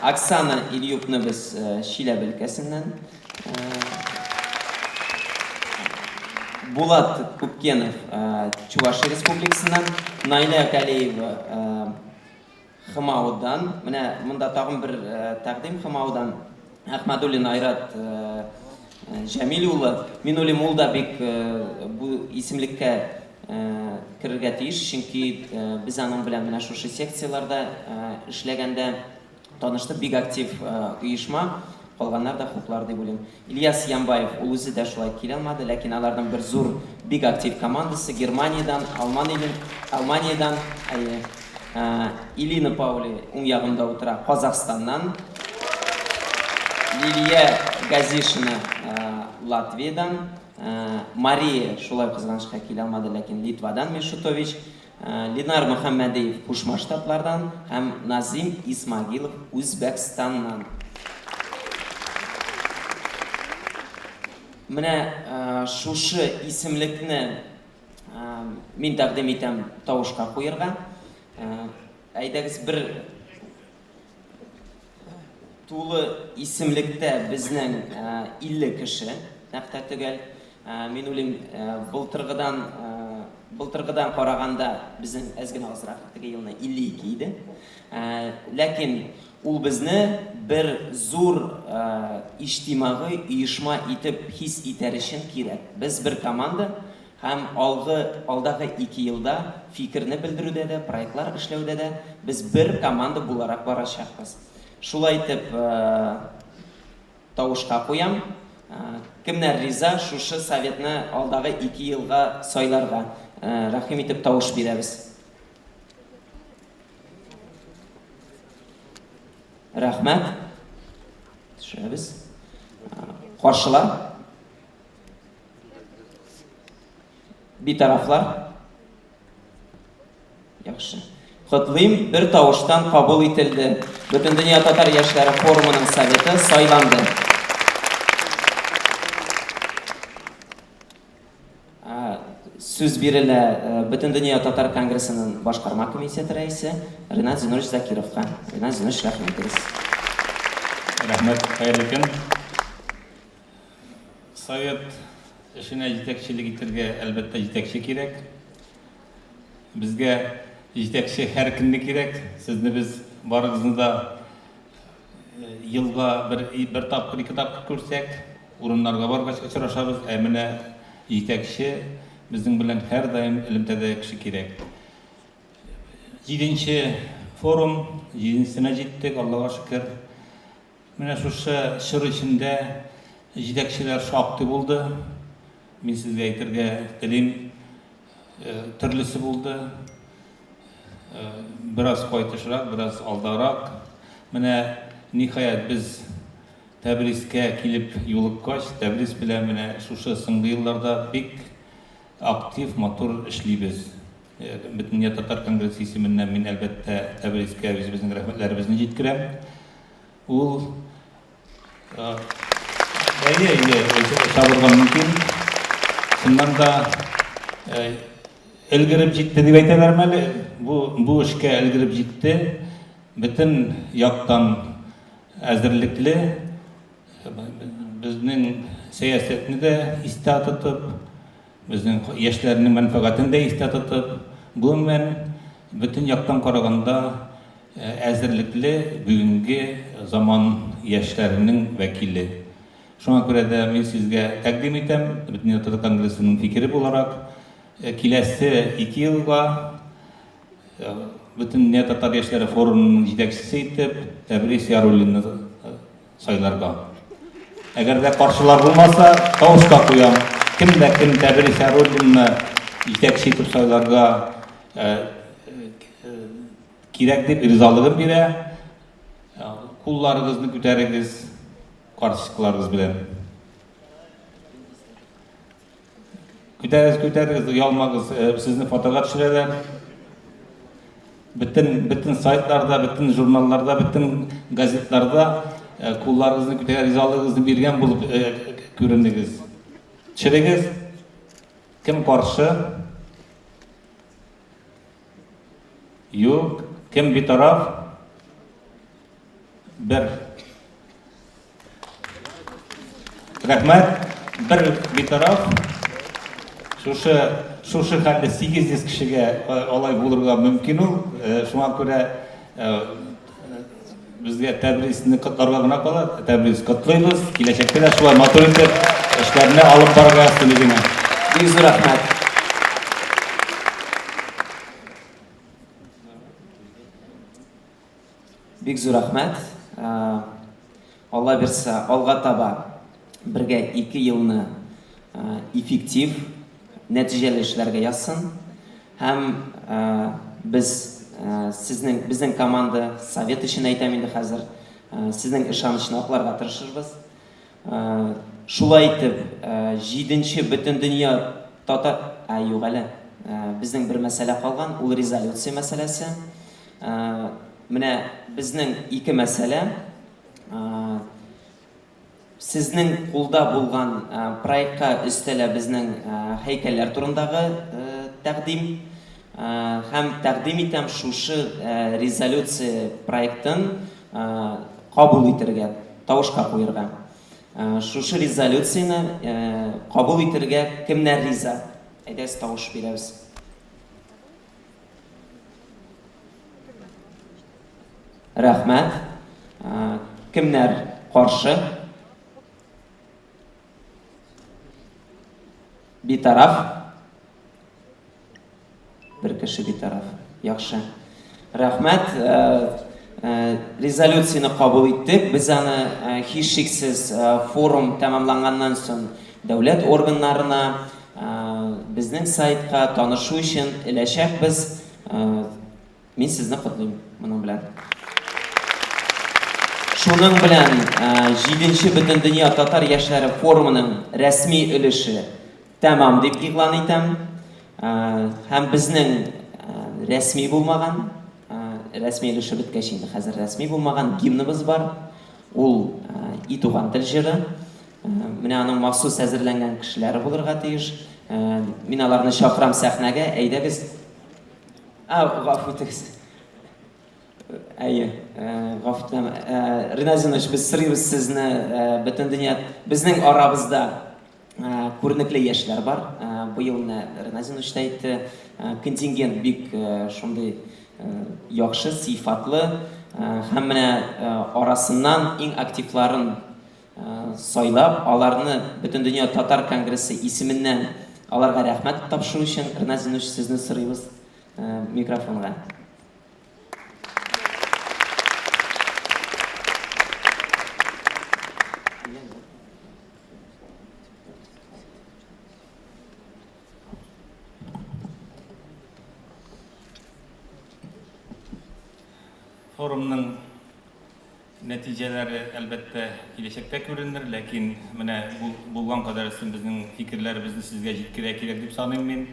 Оксана Ильюпны без Чиләбе өлкәсеннән, Булат Күпкенов Чувашия Республикасыннан, Наилә Галиева ХМАОдан. Менә монда тагын бер тәкъдим ХМАОдан. Әхмәдуллин Айрат Җәмил улы. Мин уйлыйм, ул да бик бу исемлеккә керергә тиеш, чөнки без аның белән менә шушы секцияләрдә эшләгәндә таныштык. Бик актив оешма. Калганнар да хуплар дип уйлыйм. Ильяс Ямбаев, ул үзе дә шулай килә алмады, ләкин аларның бер зур, бик актив командасы Германиядән, Алман илен, Алманиядән, әйе. Илина Паули уң ягымда утыра, Казахстаннан. Лилия Газишина Латвиядән. Мария шулай кызганычка килә алмады, ләкин Литвадан Мишутович. Ленар Мөхәммәдиев Кушма Штатлардан һәм Назим Исмагилов Үзбәкстаннан. Менә шушы исемлекне мин тәкъдим итәм тавышка куерга. Әйдәгез бер Тулы исемлектә безнең 50 кеше, нәкъ тә төгәл. Мин уйлыйм, былтыргыдан былтыргыдан караганда безнең әз генә азрак, теге елны 52 иде. Ләкин ул безне бер зур иҗтимагый оешма итеп хис итәр өчен кирәк. Без бер команда, Һәм алгы, алдагы ике елда фикерне белдерүдә дә, проектлар эшләүдә дә без бер команда буларак барачакбыз. Шулай итеп, тавышка куям. Кемнәр риза шушы советны алдагы ике елга сайларга? Рәхим итеп тавыш бирәбез. Рәхмәт. Төшерәбез. Каршылар. Битарафлар? Яхшы. Котлыйм, бер тавыштан кабул ителде. Бөтендөнья татар яшьләре форумының советы сайланды. Сүз бирелә Бөтендөнья татар конгрессының башкарма комитеты рәисе Ринат Зинурович Закировка. Ринат Зинурович, рәхмәт итегез. Рәхмәт, хәерле көн. Совет эшенә җитәкчелек итәргә, әлбәттә, җитәкче кирәк. Безгә җитәкче һәр көнне кирәк. Сезне без барыгызны да э, елга бер, бер тапкыр, ике тапкыр күрсәк, урыннарга баргач очрашабыз. Ә менә җитәкче безнең белән һәрдаим элемтәдә кеше кирәк. Җиденче форум, җиденчесенә җиттек, Аллага шөкер. Менә шушы чор эчендә җитәкчеләр шактый булды. Мин сезгә әйтергә телим, төрлесе булды. Бераз кайтышрак, бераз алдарак. Менә ниһаять без Тәбрискә килеп юлыккач, Тәбрис белән менә шушы соңгы елларда бик актив, матур эшлибез. Бөтендөнья татар конгрессы исеменнән мин, әлбәттә, Тәбрискә үзебезнең рәхмәтләребезне җиткерәм. Ул әйе, әйе, чабырга мөмкин. Чыннан да өлгереп җитте дип әйтәләрме әле? Бу бу эшкә өлгереп җитте. Бөтен яктан әзерлекле. Безнең сәясәтне дә истә тотып, безнең яшьләрнең мәнфәгатен дә истә тотып, гомумән, бөтен яктан караганда Әзерлекле бүгенге заман яшьләренең вәкиле. Шуңа күрә дә мин сезгә тәкъдим итәм, Бөтендөнья татар конгрессының фикере буларак, киләсе ике елга Бөтендөнья татар яшьләре форумының җитәкчесе итеп Тәбрис Яруллинны сайларга. Әгәр дә каршылар булмаса, тавышка куям. Кем дә кем Тәбрис Яруллинны җитәкче итеп сайларга Кирәк дип ризалыгын бирә. Кулларыгызны күтәрегез карточкаларыгыз белән. Күтәрегез, күтәрегез, оялмагыз, сезне фотога төшерәләр. Бөтен бөтен сайтларда, бөтен журналларда, бөтен газетларда кулларыгызны күтәреп ризалыгыгызны биргән булып күренегез. Төшерегез. Кем каршы? Юк. Кем битараф? Бер. Рәхмәт. Бер битараф. Шушы шушы хәлле 800 кешегә алай булырга мөмкин ул. Шуңа күрә безгә Тәбрисне котларга гына кала. Тәбрис котлыйбыз. Киләчәктә дә шулай матур итеп эшләрне алып барырга язсын үзеңә. Бик зур рәхмәт. Бик зур рәхмәт. Алла бирса, алга таба бергә ике елны эффектив, нәтиҗәле эшләргә язсын. Һәм без сезнең, безнең команда, совет өчен әйтәм инде хәзер, сезнең ышанычны акларга тырышырбыз. Шулай итеп, җиденче бөтендөнья татар... Ә, юк әле. Безнең бер мәсьәлә калган, ул резолюция мәсьәләсе. Менә безнең ике мәсьәлә. Сезнең кулда булган проектка өстәлә безнең һәйкәлләр турындагы тәкъдим. Һәм тәкъдим итәм шушы резолюция проектын кабул итергә, тавышка куерга. Шушы резолюцияне кабул итергә кемнәр риза? Әйдәгез тавыш бирәбез. Рәхмәт. Кемнәр каршы? Битараф. Бер кеше битараф. Яхшы. Рәхмәт. Резолюцияне кабул иттек. Без аны һичшиксез форум тәмамланганнан соң дәүләт органнарына, безнең сайтка танышу өчен эләчәкбез. Мин сезне котлыйм моның белән. Шуның белән җиденче Бөтендөнья татар яшьләре форумының рәсми өлеше тәмам дип игълан итәм. Һәм безнең рәсми булмаган, рәсми өлеше беткәч инде хәзер рәсми булмаган гимныбыз бар. Ул И туган тел җыры. Менә аның махсус әзерләнгән кешеләре булырга тиеш. Мин аларны чакырам сәхнәгә, әйдәгез. А, гафу итегез. Әйе, гафу итәм. Ринат Зинович, без сорыйбыз сезне, бөтен дөнья, безнең арабызда күренекле яшьләр бар. Быел менә Ринат Зинович та әйтте, контингент бик шундый яхшы, сыйфатлы. Һәм менә арасыннан иң активларын сайлап, аларны Бөтендөнья татар конгрессы исеменнән аларга рәхмәт тапшыру өчен, Ринат Зинуч, сезне сорыйбыз микрофонга. Форумның Нәтиҗәләре, әлбәттә, киләчәктә күренер, ләкин менә булган кадәресен безнең фикерләребезне сезгә җиткерә кирәк дип саныйм мин.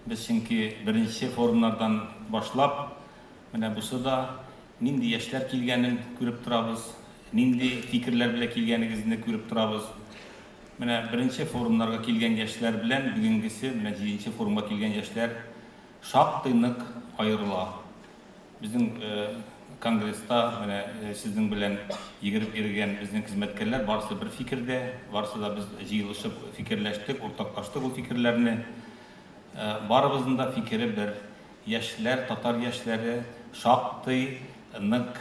Без чөнки беренче форумнардан башлап, менә бусы да нинди яшьләр килгәнен күреп торабыз, нинди фикерләр белән килгәнегезне күреп торабыз. Менә беренче форумнарга килгән яшьләр белән бүгенгесе, менә җиденче форумга килгән яшьләр шактый нык аерыла. Безнең конгресста менә сезнең белән йөгереп йөргән безнең хезмәткәрләр барысы бер фикердә, барысы да без җыелышып фикерләштек, уртаклаштык ул фикерләрне. Барыбызның да фикере бер, яшьләр, татар яшьләре шактый нык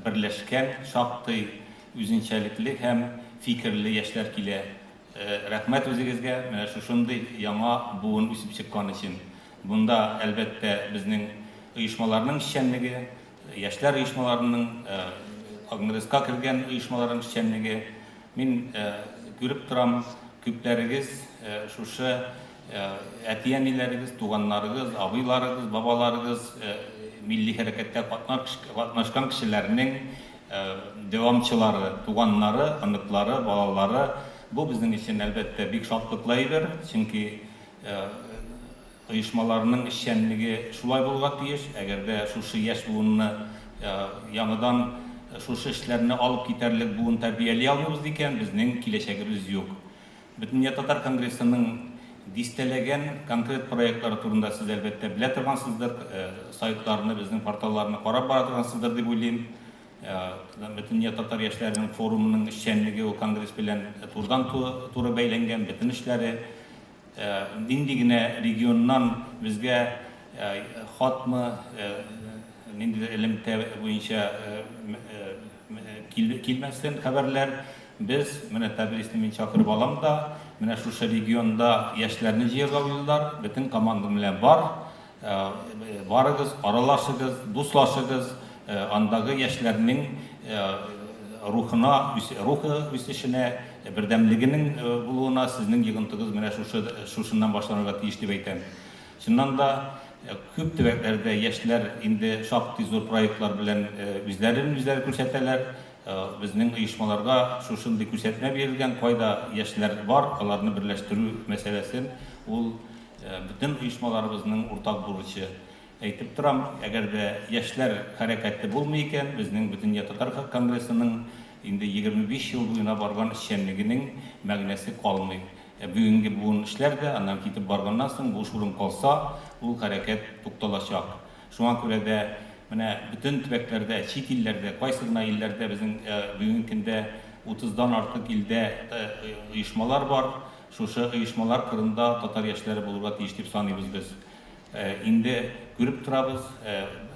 берләшкән, шактый үзенчәлекле һәм фикерле яшьләр килә. Рәхмәт үзегезгә, менә шушындый яңа буын үсеп чыккан өчен. Монда, әлбәттә, безнең оешмаларның эшчәнлеге, яшьләр оешмаларының, конгресска кергән оешмаларның эшчәнлеге. Мин күреп торам, күпләрегез шушы әти-әниләрегез, туганнарыгыз, абыйларыгыз, бабаларыгыз милли хәрәкәттә катнашкан кешеләрнең дәвамчылары, туганнары, оныклары, балалары. Бу безнең өчен, әлбәттә, бик шатлыклы әйбер, чөнки Оешмаларның эшчәнлеге шулай булырга тиеш. Әгәр дә шушы яшь буынны яңадан шушы эшләрне алып китәрлек буын тәрбияли алмыйбыз икән, безнең киләчәгебез юк. Бөтендөнья татар конгрессының дистәләгән конкрет проектлары турында сез, әлбәттә, белә торгансыздыр, сайтларны, безнең порталларны карап бара торгансыздыр дип уйлыйм. Бөтендөнья татар яшьләренең форумының эшчәнлеге ул конгресс белән турыдан-туры бәйләнгән, бөтен эшләре. Нинди генә регионнан безгә хатмы, ниндидер элемтә буенча килмәсен хәбәрләр, без, менә Тәбрисне мин чакырып алам да, менә шушы регионда яшьләрне җыярга уйлыйлар, бөтен командам белән бар, барыгыз, аралашыгыз, дуслашыгыз, андагы яшьләрнең рухына, рухы үсешенә, бердәмлегенең булуына сезнең йогынтыгыз менә шушы шушыннан башланырга тиеш дип әйтәм. Чыннан да, күп төбәкләрдә яшьләр инде шактый зур проектлар белән үзләрен үзләре күрсәтәләр. Безнең оешмаларга шушындый күрсәтмә бирелгән, кайда яшьләр бар, аларны берләштерү мәсьәләсен, ул бөтен оешмаларыбызның уртак бурычы. Әйтеп торам, әгәр дә яшьләр хәрәкәте булмый икән, безнең Бөтендөнья татар конгрессының инде 25 ел буена барган эшчәнлегенең мәгънәсе калмый. Бүгенге буын эшләр дә, аннан китеп барганнан соң буш урын калса, ул хәрәкәт тукталачак. Шуңа күрә дә менә бөтен төбәкләрдә, чит илләрдә, кайсы гына илләрдә безнең бүгенге көндә утыздан артык илдә оешмалар бар, шушы оешмалар кырында татар яшьләре булырга тиеш дип саныйбыз без. Инде күреп торабыз,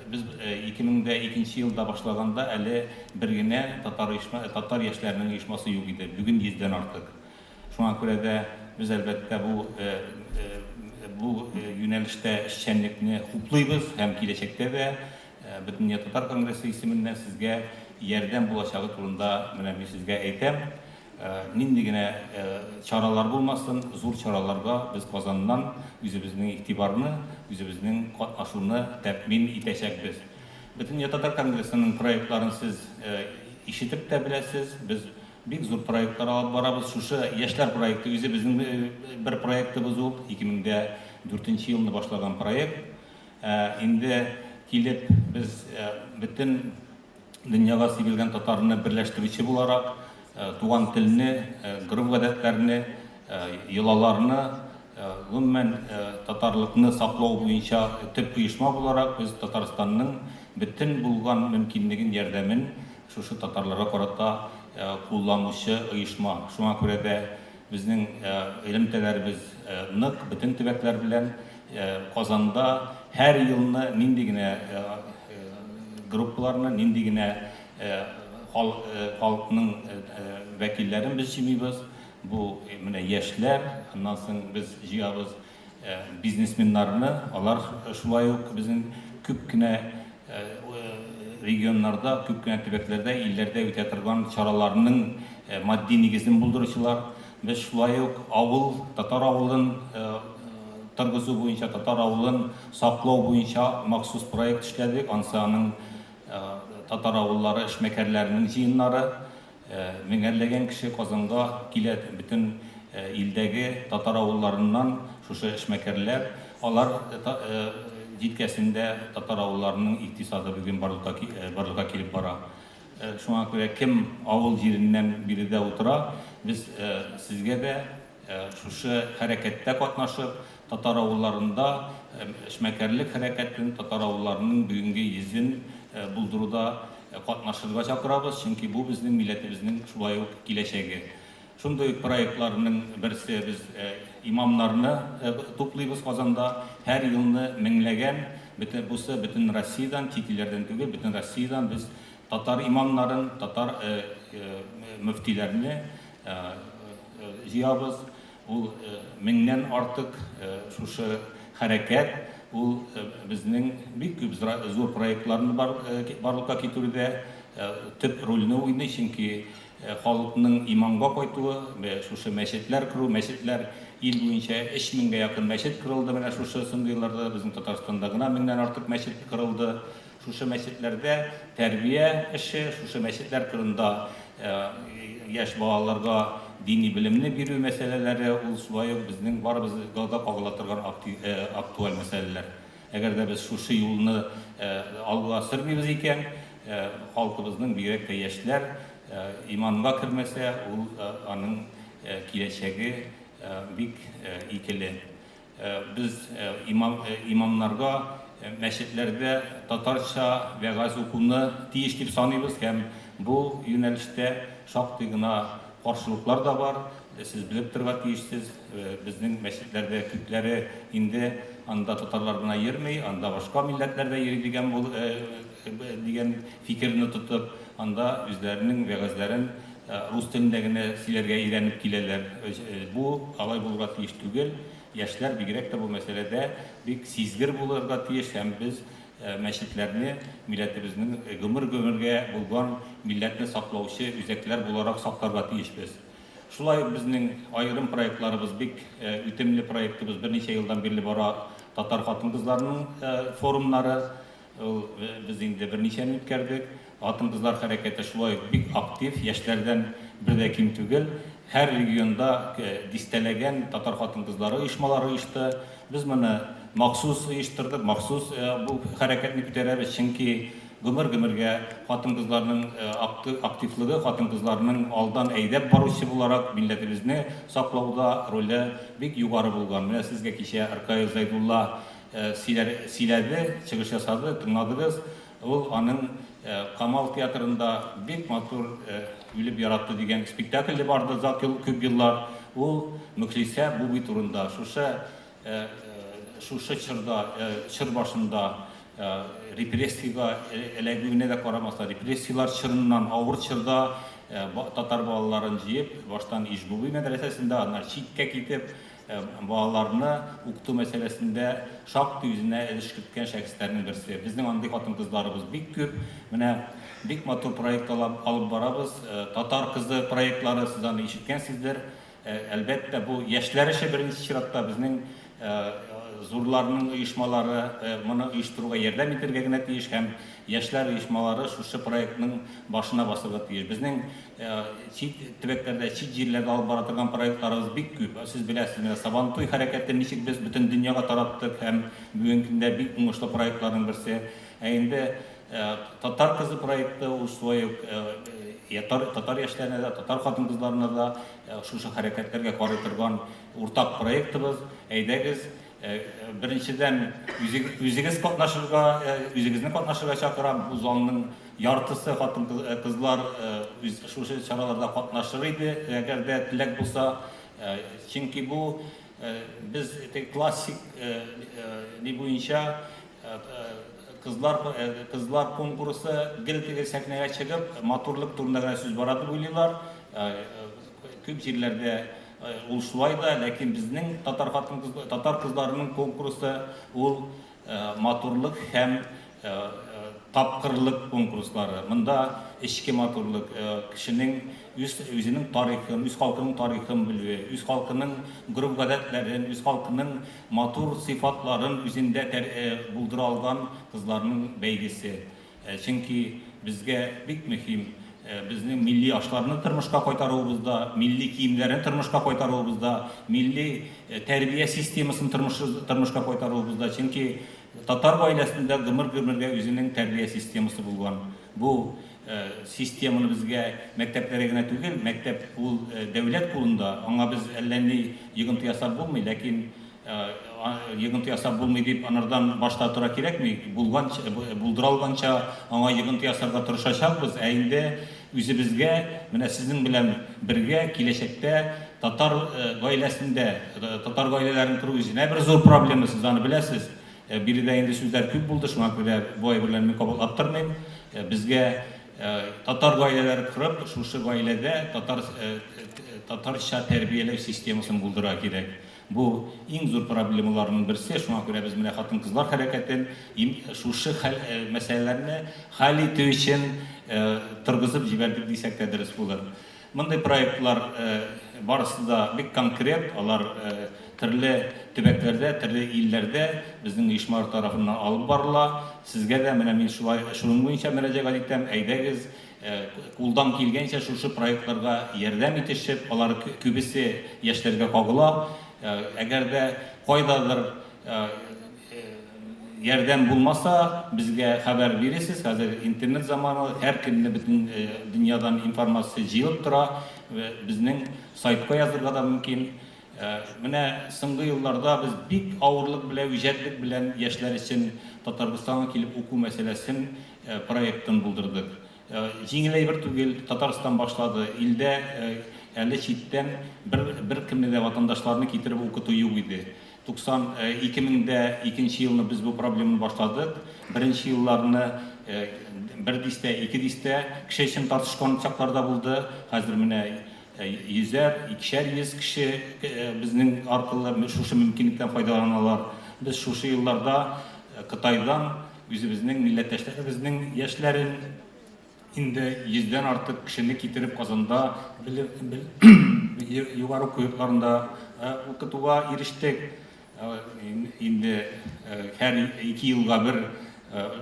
без 2002 нче елда башлаганда әле бер генә татар оешма, татар яшьләренең оешмасы юк иде, бүген йөздән артык. Шуңа күрә дә без, әлбәттә, бу бу юнәлештә эшчәнлекне хуплыйбыз һәм киләчәктә дә Бөтендөнья татар конгрессы исеменнән сезгә ярдәм булачагы турында менә мин сезгә әйтәм. Нинди генә чаралар булмасын, зур чараларга без Казаннан үзебезнең игътибарны, үзебезнең катнашуны тәэмин итәчәкбез. Бөтендөнья татар конгрессының проектларын сез ишетеп тә беләсез. Без бик зур проектлар алып барабыз. Шушы яшьләр проекты үзе безнең бер проектыбыз ул, 2004 нче елны башлаган проект. Инде килеп без бөтен дөньяга сибелгән татарны берләштерүче буларак, туган телне, гореф-гадәтләрне, йолаларны, гомумән, татарлыкны саклау буенча төп оешма буларак, без Татарстанның бөтен булган мөмкинлеген, ярдәмен шушы татарларга карата кулланучы оешма. Шуңа күрә дә безнең элемтәләребез нык бөтен төбәкләр белән. Казанда һәр елны нинди генә группаларны, нинди генә халыкның вәкилләрен без җыймыйбыз. Бу менә яшьләр, аннан соң без җыябыз бизнесменнарны, алар шулай ук безнең күп кенә регионнарда, күп кенә төбәкләрдә, илләрдә үтә торган чараларның матди нигезен булдыручылар. Без шулай ук авыл, татар авылын торгызу буенча, татар авылын саклау буенча махсус проект эшләдек. Ансы аның татар авыллары эшмәкәрләренең җыеннары. Меңәрләгән кеше Казанга килә, бөтен илдәге татар авылларыннан шушы эшмәкәрләр, алар җилкәсендә татар авылларының икътисады бүген барлыкка килеп бара. Шуңа күрә кем авыл җиреннән биредә утыра, без сезгә дә шушы хәрәкәттә катнашып, татар авылларында эшмәкәрлек хәрәкәтен, татар авылларының бүгенге йөзен булдыруда катнашырга чакырабыз, чөнки бу безнең милләтебезнең шулай ук киләчәге. Шундый ук проектларның берсе, без имамнарны туплыйбыз Казанда. Һәр елны меңләгән, бөтен, бусы бөтен Россиядән, чит илләрдән түгел, бөтен Россиядән без татар имамнарын, татар мөфтиләрне җыябыз. Ул меңнән артык шушы хәрәкәт, ул безнең бик күп зур проектларны барлыкка китерүдә төп рольне уйный, чөнки халыкның иманга кайтуы, шушы мәчетләр кору, мәчетләр ил буенча өч меңгә якын мәчет корылды менә шушы соңгы елларда, безнең Татарстанда гына меңнән артык мәчет корылды. Шушы мәчетләрдә тәрбия эше, шушы мәчетләр кырында яшь балаларга дини белемне бирү мәсьәләләре, ул шулай ук безнең барыбызга да кагыла торган актуаль мәсьәләләр. Әгәр дә без шушы юлны алга сөрмибез икән, халкыбызның, бигрәк тә яшьләр иманга кермәсә, ул аның киләчәге бик икеле. Без имам, имамнарга мәчетләрдә татарча вәгазь укуны тиеш дип саныйбыз һәм бу юнәлештә шактый гына каршылыклар да бар. Сез белеп торырга тиешсез, безнең мәчетләрдә күпләре инде анда татарлар гына йөрми, анда башка милләтләр дә йөри дигән бул, дигән фикерне тотып, анда үзләренең вәгазьләрен рус телендә генә сөйләргә өйрәнеп киләләр. Бу алай булырга тиеш түгел. Яшьләр бигрәк тә бу мәсьәләдә бик сизгер булырга тиеш һәм без мәчетләрне милләтебезнең гомер-гомергә булган милләтне саклаучы үзәкләр буларак сакларга тиешбез. Шулай ук безнең аерым проектларыбыз, бик үтемле проектыбыз берничә елдан бирле бара, татар хатын-кызларының форумнары. Ул без инде берничәне үткәрдек. Хатын-кызлар хәрәкәте шулай ук бик актив, яшьләрдән бер дә ким түгел. Һәр регионда дистәләгән татар хатын-кызлары оешмалары оешты. Без моны махсус оештырдык, махсус бу хәрәкәтне күтәрәбез, чөнки гомер-гомергә хатын-кызларның активлыгы, хатын-кызларның алдан әйдәп баручы буларак милләтебезне саклауда роле бик югары булган. Менә сезгә кичә Ркаил Зәйдулла сөйләр, сөйләде, чыгыш ясады, тыңладыгыз. Ул аның Камал театрында бик матур Үлеп яратты дигән спектакле барды озак ел, күп еллар. Ул Мөхлисә Бубый турында. Шушы шушы чорда, чор башында репрессиягә эләгүенә дә карамастан, репрессияләр чорыннан, авыр чорда татар балаларын җыеп, баштан Иж-Бубый мәдрәсәсендә, аннары читкә китеп, Балаларны укыту мәсьәләсендә шактый үзенә өлеш керткән шәхесләрнең берсе. Безнең андый хатын-кызларыбыз бик күп. Менә бик матур проект алып барабыз. Татар кызы проектлары, сез аны ишеткәнсездер. Әлбәттә, бу яшьләр эше беренче чиратта. Безнең зурларның оешмалары моны оештыруга ярдәм итәргә генә тиеш һәм яшьләр оешмалары шушы проектның башына басырга тиеш. Безнең Чит төбәкләрдә, чит җирләрдә алып бара торган проектларыбыз бик күп. Сез беләсез, менә Сабантуй хәрәкәтен ничек без бөтен дөньяга тараттык һәм бүгенге көндә бик уңышлы проектларның берсе. Ә инде Татар кызы проекты ул шулай ук татар яшьләренә дә, татар хатын-кызларына да шушы хәрәкәтләргә карый торган уртак проектыбыз. Әйдәгез, беренчедән, үзегез катнашырга, үзегезне катнашырга чакырам. Бу залның Яртысы хатын-кызлар үз шушы чараларда катнашыр иде, әгәр дә теләк булса. Чөнки бу без классик ни буенча кызлар кызлар конкурсы гел теге сәхнәгә чыгып матурлык турында гына сүз бара дип уйлыйлар. Күп җирләрдә ул шулай да, ләкин безнең татар хатын татар кызларының конкурсы ул матурлык һәм тапкырлык конкурслары. Монда эчке матурлык, кешенең үз үзенең тарихын, үз халкының тарихын белүе, үз халкының гореф-гадәтләрен, үз халкының матур сыйфатларын үзендә булдыра алган кызларның бәйгесе. Чөнки безгә бик мөһим безнең милли ашларны тормышка кайтаруыбызда, милли киемнәрне тормышка кайтаруыбызда, милли тәрбия системасын тормышка кайтаруыбызда. Чөнки татар гаиләсендә гомер-гомергә үзенең тәрбия системасы булган. Бу системаны безгә мәктәпләргә генә түгел, мәктәп ул дәүләт кулында, аңа без әллә ни йогынты ясап булмый, ләкин йогынты ясап булмый дип анардан баш тартырга кирәкми. Булган, булдыра алганча аңа йогынты ясарга тырышачакбыз. Ә инде үзебезгә, менә сезнең белән бергә киләчәктә татар гаиләсендә, татар гаиләләрен кору үзенә бер зур проблема, сез аны беләсез. Биредә инде сүзләр күп булды, шуңа күрә бу әйберләрне мин кабатлап тормыйм. Безгә татар гаиләләре корып, шушы гаиләдә татар татарча тәрбияләү системасын булдырырга кирәк. Бу, иң зур проблемаларның берсе, шуңа күрә без менә хатын-кызлар хәрәкәтен шушы хәл, мәсьәләләрне хәл итү өчен торгызып җибәрдек дисәк тә дөрес булыр. Мондый проектлар барысы да бик конкрет, алар төрле төбәкләрдә, төрле илләрдә безнең оешмалар тарафыннан алып барыла. Сезгә дә менә мин шулай шуның буенча мөрәҗәгать итәм, әйдәгез, Кулдан килгәнчә шушы проектларга ярдәм итешеп, алар күбесе яшьләргә кагыла. Әгәр дә кайдадыр Ярдәм булмаса, безгә хәбәр бирерсез. Хәзер интернет заманы, һәр көнне бөтен дөньядан информация җыелып тора. Безнең сайтка язырга да мөмкин. Менә соңгы елларда без бик авырлык белән, үҗәтлек белән яшьләр өчен Татарстанга килеп уку мәсьәләсен проектын булдырдык. Җиңел әйбер түгел, Татарстан башлады. Илдә әле читтән бер беркемне дә ватандашларны китереп укыту юк иде. 92 меңдә икенче елны без бу проблеманы башладык. Беренче елларны бер дистә, ике дистә кеше өчен тартышкан чаклар да булды. Хәзер менә йөзәр, икешәр йөз кеше безнең аркылы шушы мөмкинлектән файдаланалар. Без шушы елларда Кытайдан үзебезнең милләттәшләребезнең яшьләрен инде йөздән артык кешене китереп Казанда югары уку йортларында укытуга ирештек. Инде һәр 2 елга бер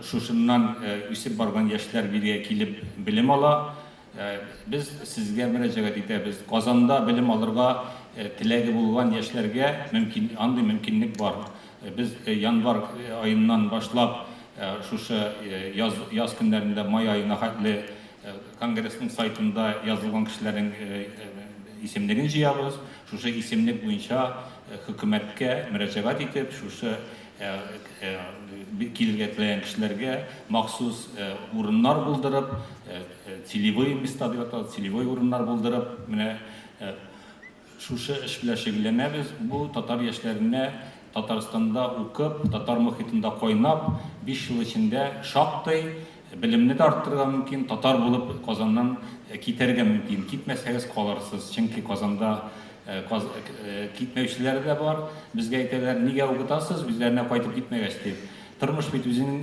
шушыннан үсеп барган яшьләр бирегә килеп белем ала. Без сезгә мөрәҗәгать итәбез. Казанда белем алырга теләге булган яшьләргә мөмкин, андый мөмкинлек бар. Без январь аеннан башлап шушы яз көннәрендә май аена хәтле конгрессның сайтында язылган кешеләрнең исемлеген җыябыз. Шушы исемлек буенча хөкүмәткә мөрәҗәгать итеп, шушы килергә теләгән кешеләргә махсус урыннар булдырып, целевые места дип атала, целевой урыннар булдырып, менә шушы эш белән шөгыльләнәбез. Бу татар яшьләренә Татарстанда укып, татар мохитында кайнап, 5 ел эчендә шактый белемне дә арттырырга мөмкин, татар булып Казаннан китәргә мөмкин. Китмәсәгез калырсыз, чөнки Казанда китмәүчеләр дә бар. Безгә әйтәләр, нигә укытасыз, үзләренә кайтып китмәгәч дип. Тормыш бит үзенең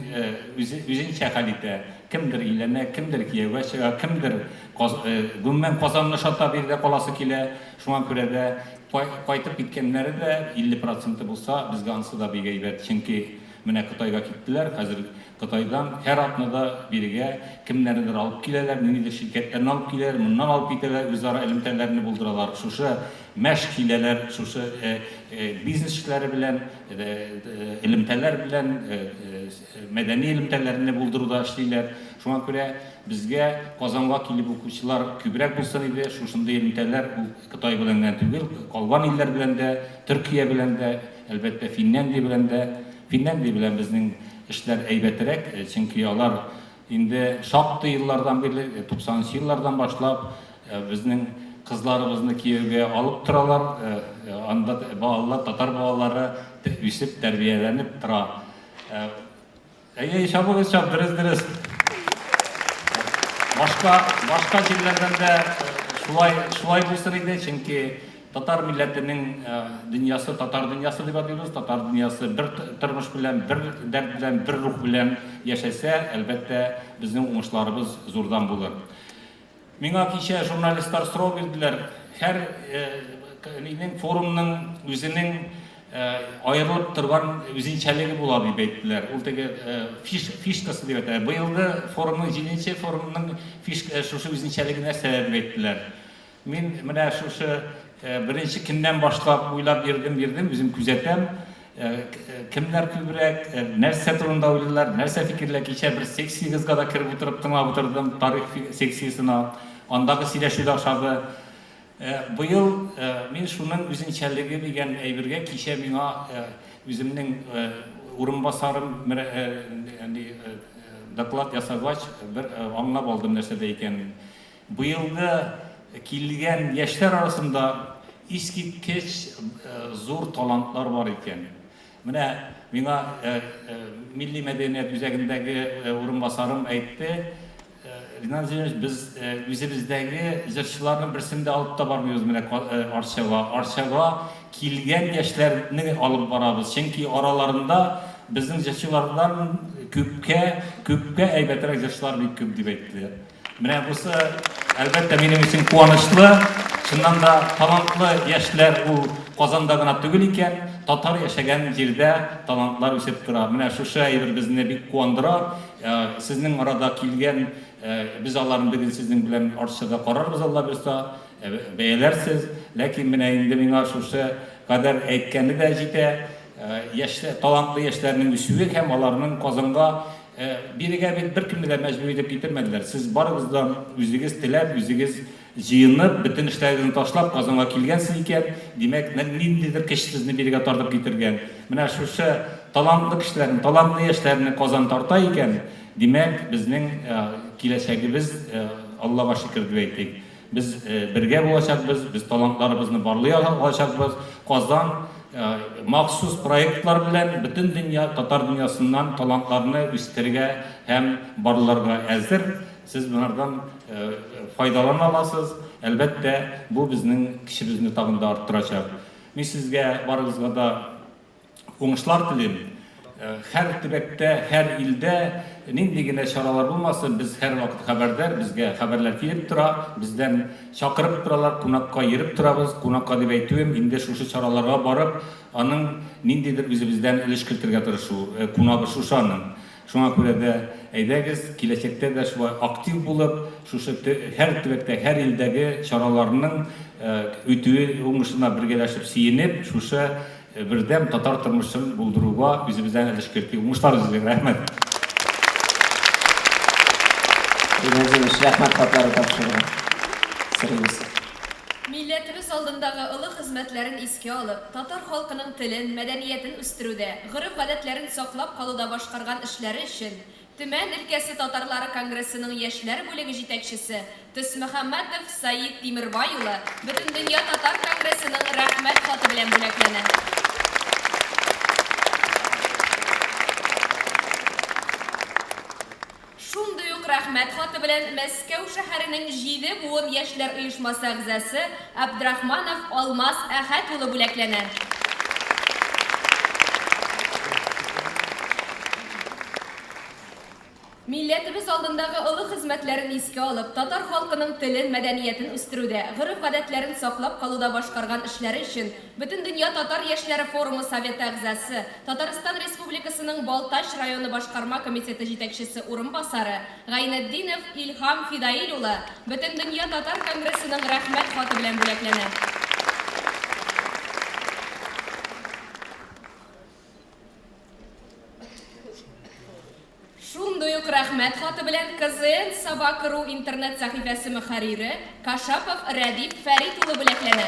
үзенчә хәл итә. Кемдер өйләнә, кемдер кияүгә чыга, кемдер гомумән Казанны ошата, биредә каласы килә. Шуңа күрә дә кайтып киткәннәре дә 50 проценты булса, безгә анысы да бик әйбәт. Чөнки менә Кытайга киттеләр, хәзер Кытайдан һәр атнада бирегә кемнәрнедер алып киләләр, ниндидер ширкәтләрне алып киләләр, моннан алып китәләр, үзара элемтәләрне булдыралар. Шушы мәш киләләр, шушы бизнес эшләре белән, элемтәләр белән, мәдәни элемтәләрне булдыруда эшлиләр. Шуңа күрә безгә Казанга килеп укучылар күбрәк булсын иде. Шушындый элемтәләр ул Кытай белән генә түгел, калган илләр белән дә, Төркия белән дә, әлбәттә, Финляндия белән дә. Финляндия белән безнең эшләр әйбәтрәк, чөнки алар инде шактый еллардан бирле, 90 еллардан башлап, безнең кызларыбызны кияүгә алып торалар. Анда балалар, татар балалары үсеп, тәрбияләнеп тора. Әйе, чабыгыз, чап, дөрес, дөрес. Башка җирләрдән дә шулай булсын иде, чөнки татар милләтенең дөньясы татар дөньясы дип атыйбыз. Татар дөньясы бер тормыш белән, бер дәрт белән, бер рух белән яшәсә, әлбәттә, безнең уңышларыбыз зурдан булыр. Миңа кичә журналистлар сорау бирделәр. Һәр нинең форумның үзенең аерылып торган үзенчәлеге була дип әйттеләр. Ул теге фишкасы дип әйтәләр. Быелгы форумның, җиденче форумның фишка, шушы үзенчәлеге нәрсә дип әйттеләр. Мин менә шушы беренче көннән башлап уйлап йөрдем, йөрдем, үзем күзәтәм. Кемнәр күбрәк, нәрсә турында уйлыйлар, нәрсә фикерләр. Кичә бер секциягезгә дә кереп утырып тыңлап утырдым, тарих секциясенә. Андагы сөйләшү дә ошады. Быел мин шуның үзенчәлеге дигән әйбергә кичә миңа үземнең урынбасарым доклад ясагач, бер аңлап алдым нәрсәдә икәнен. Быелгы килгән яшьләр арасында искиткеч зур талантлар бар икән. Менә миңа Милли мәдәният үзәгендәге урынбасарым әйтте, Ринат Зиннурович, без үзебездәге җырчыларның берсен дә алып та бармыйбыз менә Арчага. Арчага килгән яшьләрне алып барабыз. Чөнки араларында безнең җырчылардан күпкә, күпкә әйбәтрәк җырчылар бик күп дип әйтте. Менә бусы, әлбәттә, минем өчен куанычлы. Чыннан да талантлы яшьләр ул Казанда гына түгел икән, татар яшәгән җирдә талантлар үсеп тора. Менә шушы әйбер безне бик куандыра. Сезнең арада килгән, без аларны бүген сезнең белән Арчада карарбыз, Алла боерса, бәяләрсез. Ләкин менә инде миңа шушы кадәр әйткәне дә җитә. яшьләр, талантлы яшьләрнең үсүе һәм аларның Казанга бирегә бит беркемне дә мәҗбүр итеп китермәделәр. Сез барыгыз да үзегез теләп, үзегез җыенып, бөтен эшләрегезне ташлап Казанга килгәнсез икән, димәк, ниндидер көч сезне бирегә тартып китергән. Менә шушы талантлы кешеләрне, талантлы яшьләрне Казан тарта икән, димәк, безнең киләчәгебез, Аллага шөкер дип әйтик. Без бергә булачакбыз, без талантларыбызны барлый алачакбыз. Казан махсус проектлар белән бөтен дөнья, татар дөньясыннан талантларны үстерергә һәм барларга әзер. Сез монардан файдалана аласыз. Әлбәттә, бу безнең көчебезне тагын да арттырачак. Мин сезгә барыгызга да уңышлар телим. Һәр төбәктә, һәр илдә нинди генә чаралар булмасын, без һәрвакыт хәбәрдар, безгә хәбәрләр килеп тора, бездән чакырып торалар, кунакка йөреп торабыз. Кунакка дип әйтүем, инде шушы чараларга барып, аның ниндидер үзебездән өлеш кертергә тырышу, кунагы шушы аның. Шуңа күрә дә, әйдәгез, киләчәктә дә шулай актив булып, шушы һәр төбәктә, һәр илдәге чараларның үтүе уңышына бергәләшеп сөенеп, шушы бердәм татар тормышын булдыруга үзебездән өлеш кертик. Уңышлар сезгә, рәхмәт! Гыймазетдинович, рәхмәт хатлары тапшырырга сорыйбыз. Милләтебез алдындагы олы хезмәтләрен искә алып, татар халкының телен, мәдәниятен үстерүдә, гореф-гадәтләрен саклап калуда башкарган эшләре өчен Төмән өлкәсе татарлары конгрессының яшьләр бүлеге җитәкчесе Төсмөхәммәтов Саид Тимербай улы Бөтендөнья татар конгрессының Рәхмәт хаты белән бүләкләнә. Шундый ук Рәхмәт хаты белән Мәскәү шәһәренең Җиде буын яшьләр оешмасы әгъзасы Абдрахманов Алмаз Әхәт улы бүләкләнә. Милләтебез алдындагы олы хезмәтләрен искә алып, татар халкының телен, мәдәниятен үстерүдә, гореф-гадәтләрен саклап калуда башкарган эшләре өчен Бөтендөнья татар яшьләре форумы советы әгъзасы, Татарстан Республикасының Балтач районы башкарма комитеты җитәкчесе урынбасары Гайнетдинов Илһам Фидаил улы Бөтендөнья татар конгрессының Рәхмәт хаты белән бүләкләнә. Шундый ук Рәхмәт хаты белән КЗН Собака ру интернет сәхифәсе мөхәррире Кашапов Рәдиф Фәрит улы бүләкләнә.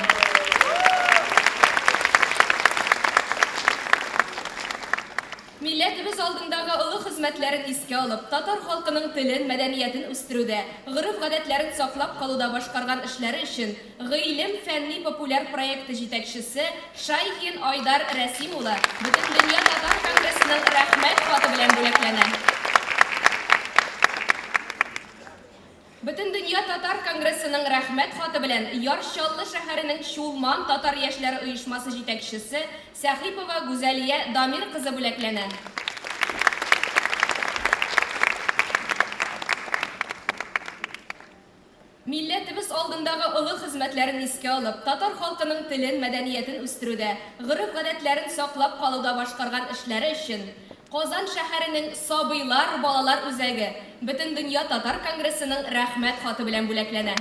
Милләтебез алдындагы олы хезмәтләрен искә алып, татар халкының телен, мәдәниятен үстерүдә, гореф-гадәтләрен саклап калуда башкарган эшләре өчен Гыйлем фәнни-популяр проекты җитәкчесе Шайхин Айдар Рәсим улы Бөтендөнья татар конгрессының Рәхмәт хаты белән бүләкләнә. Бөтендөнья татар конгрессының Рәхмәт хаты белән Яр Чаллы шәһәренең Чулман татар яшьләре оешмасы җитәкчесе Сәхипова Гүзәлия Дамир кызы бүләкләнә. Милләтебез алдындагы олы хезмәтләрен искә алып, татар халкының телен, мәдәниятен үстерүдә, гореф-гадәтләрен саклап калуда башкарган эшләре өчен Казан шәһәренең Сабыйлар балалар үзәге Бөтендөнья татар конгрессының Рәхмәт хаты белән бүләкләнә.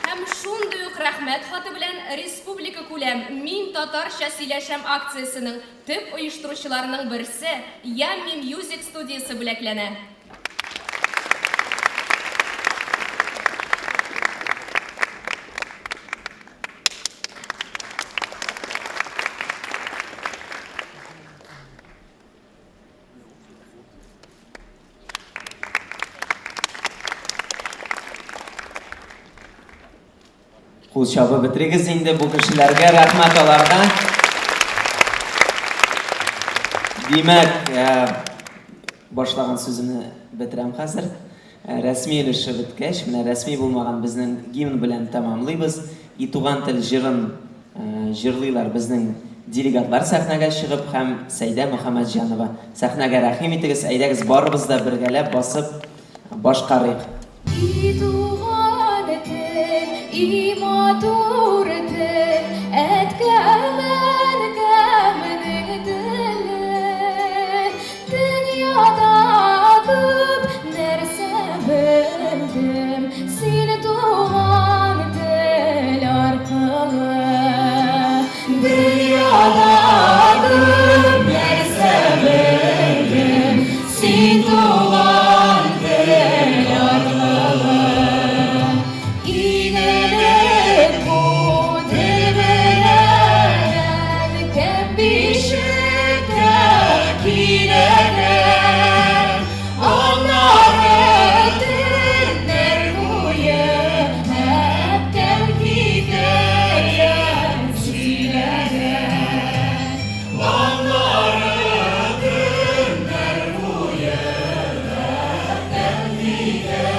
Һәм шундый ук рәхмәт хаты белән республикакүләм Мин татарча сөйләшәм акциясенең төп оештыручыларының берсе Yummy Music студиясе бүләкләнә. Кул чабып бетерегез инде бу кешеләргә, рәхмәт аларга. Димәк, башлаган сүземне бетерәм хәзер. Рәсми өлеше беткәч, менә рәсми булмаган безнең гимн белән тәмамлыйбыз. И туган тел җырын җырлыйлар безнең делегатлар сәхнәгә чыгып һәм Сәйдә Мөхәммәтҗанова. Сәхнәгә рәхим итегез, әйдәгез барыбыз да бергәләп басып башкарыйк. И туган тел, и матур тел, әткәм-әнкәмнең теле. итә.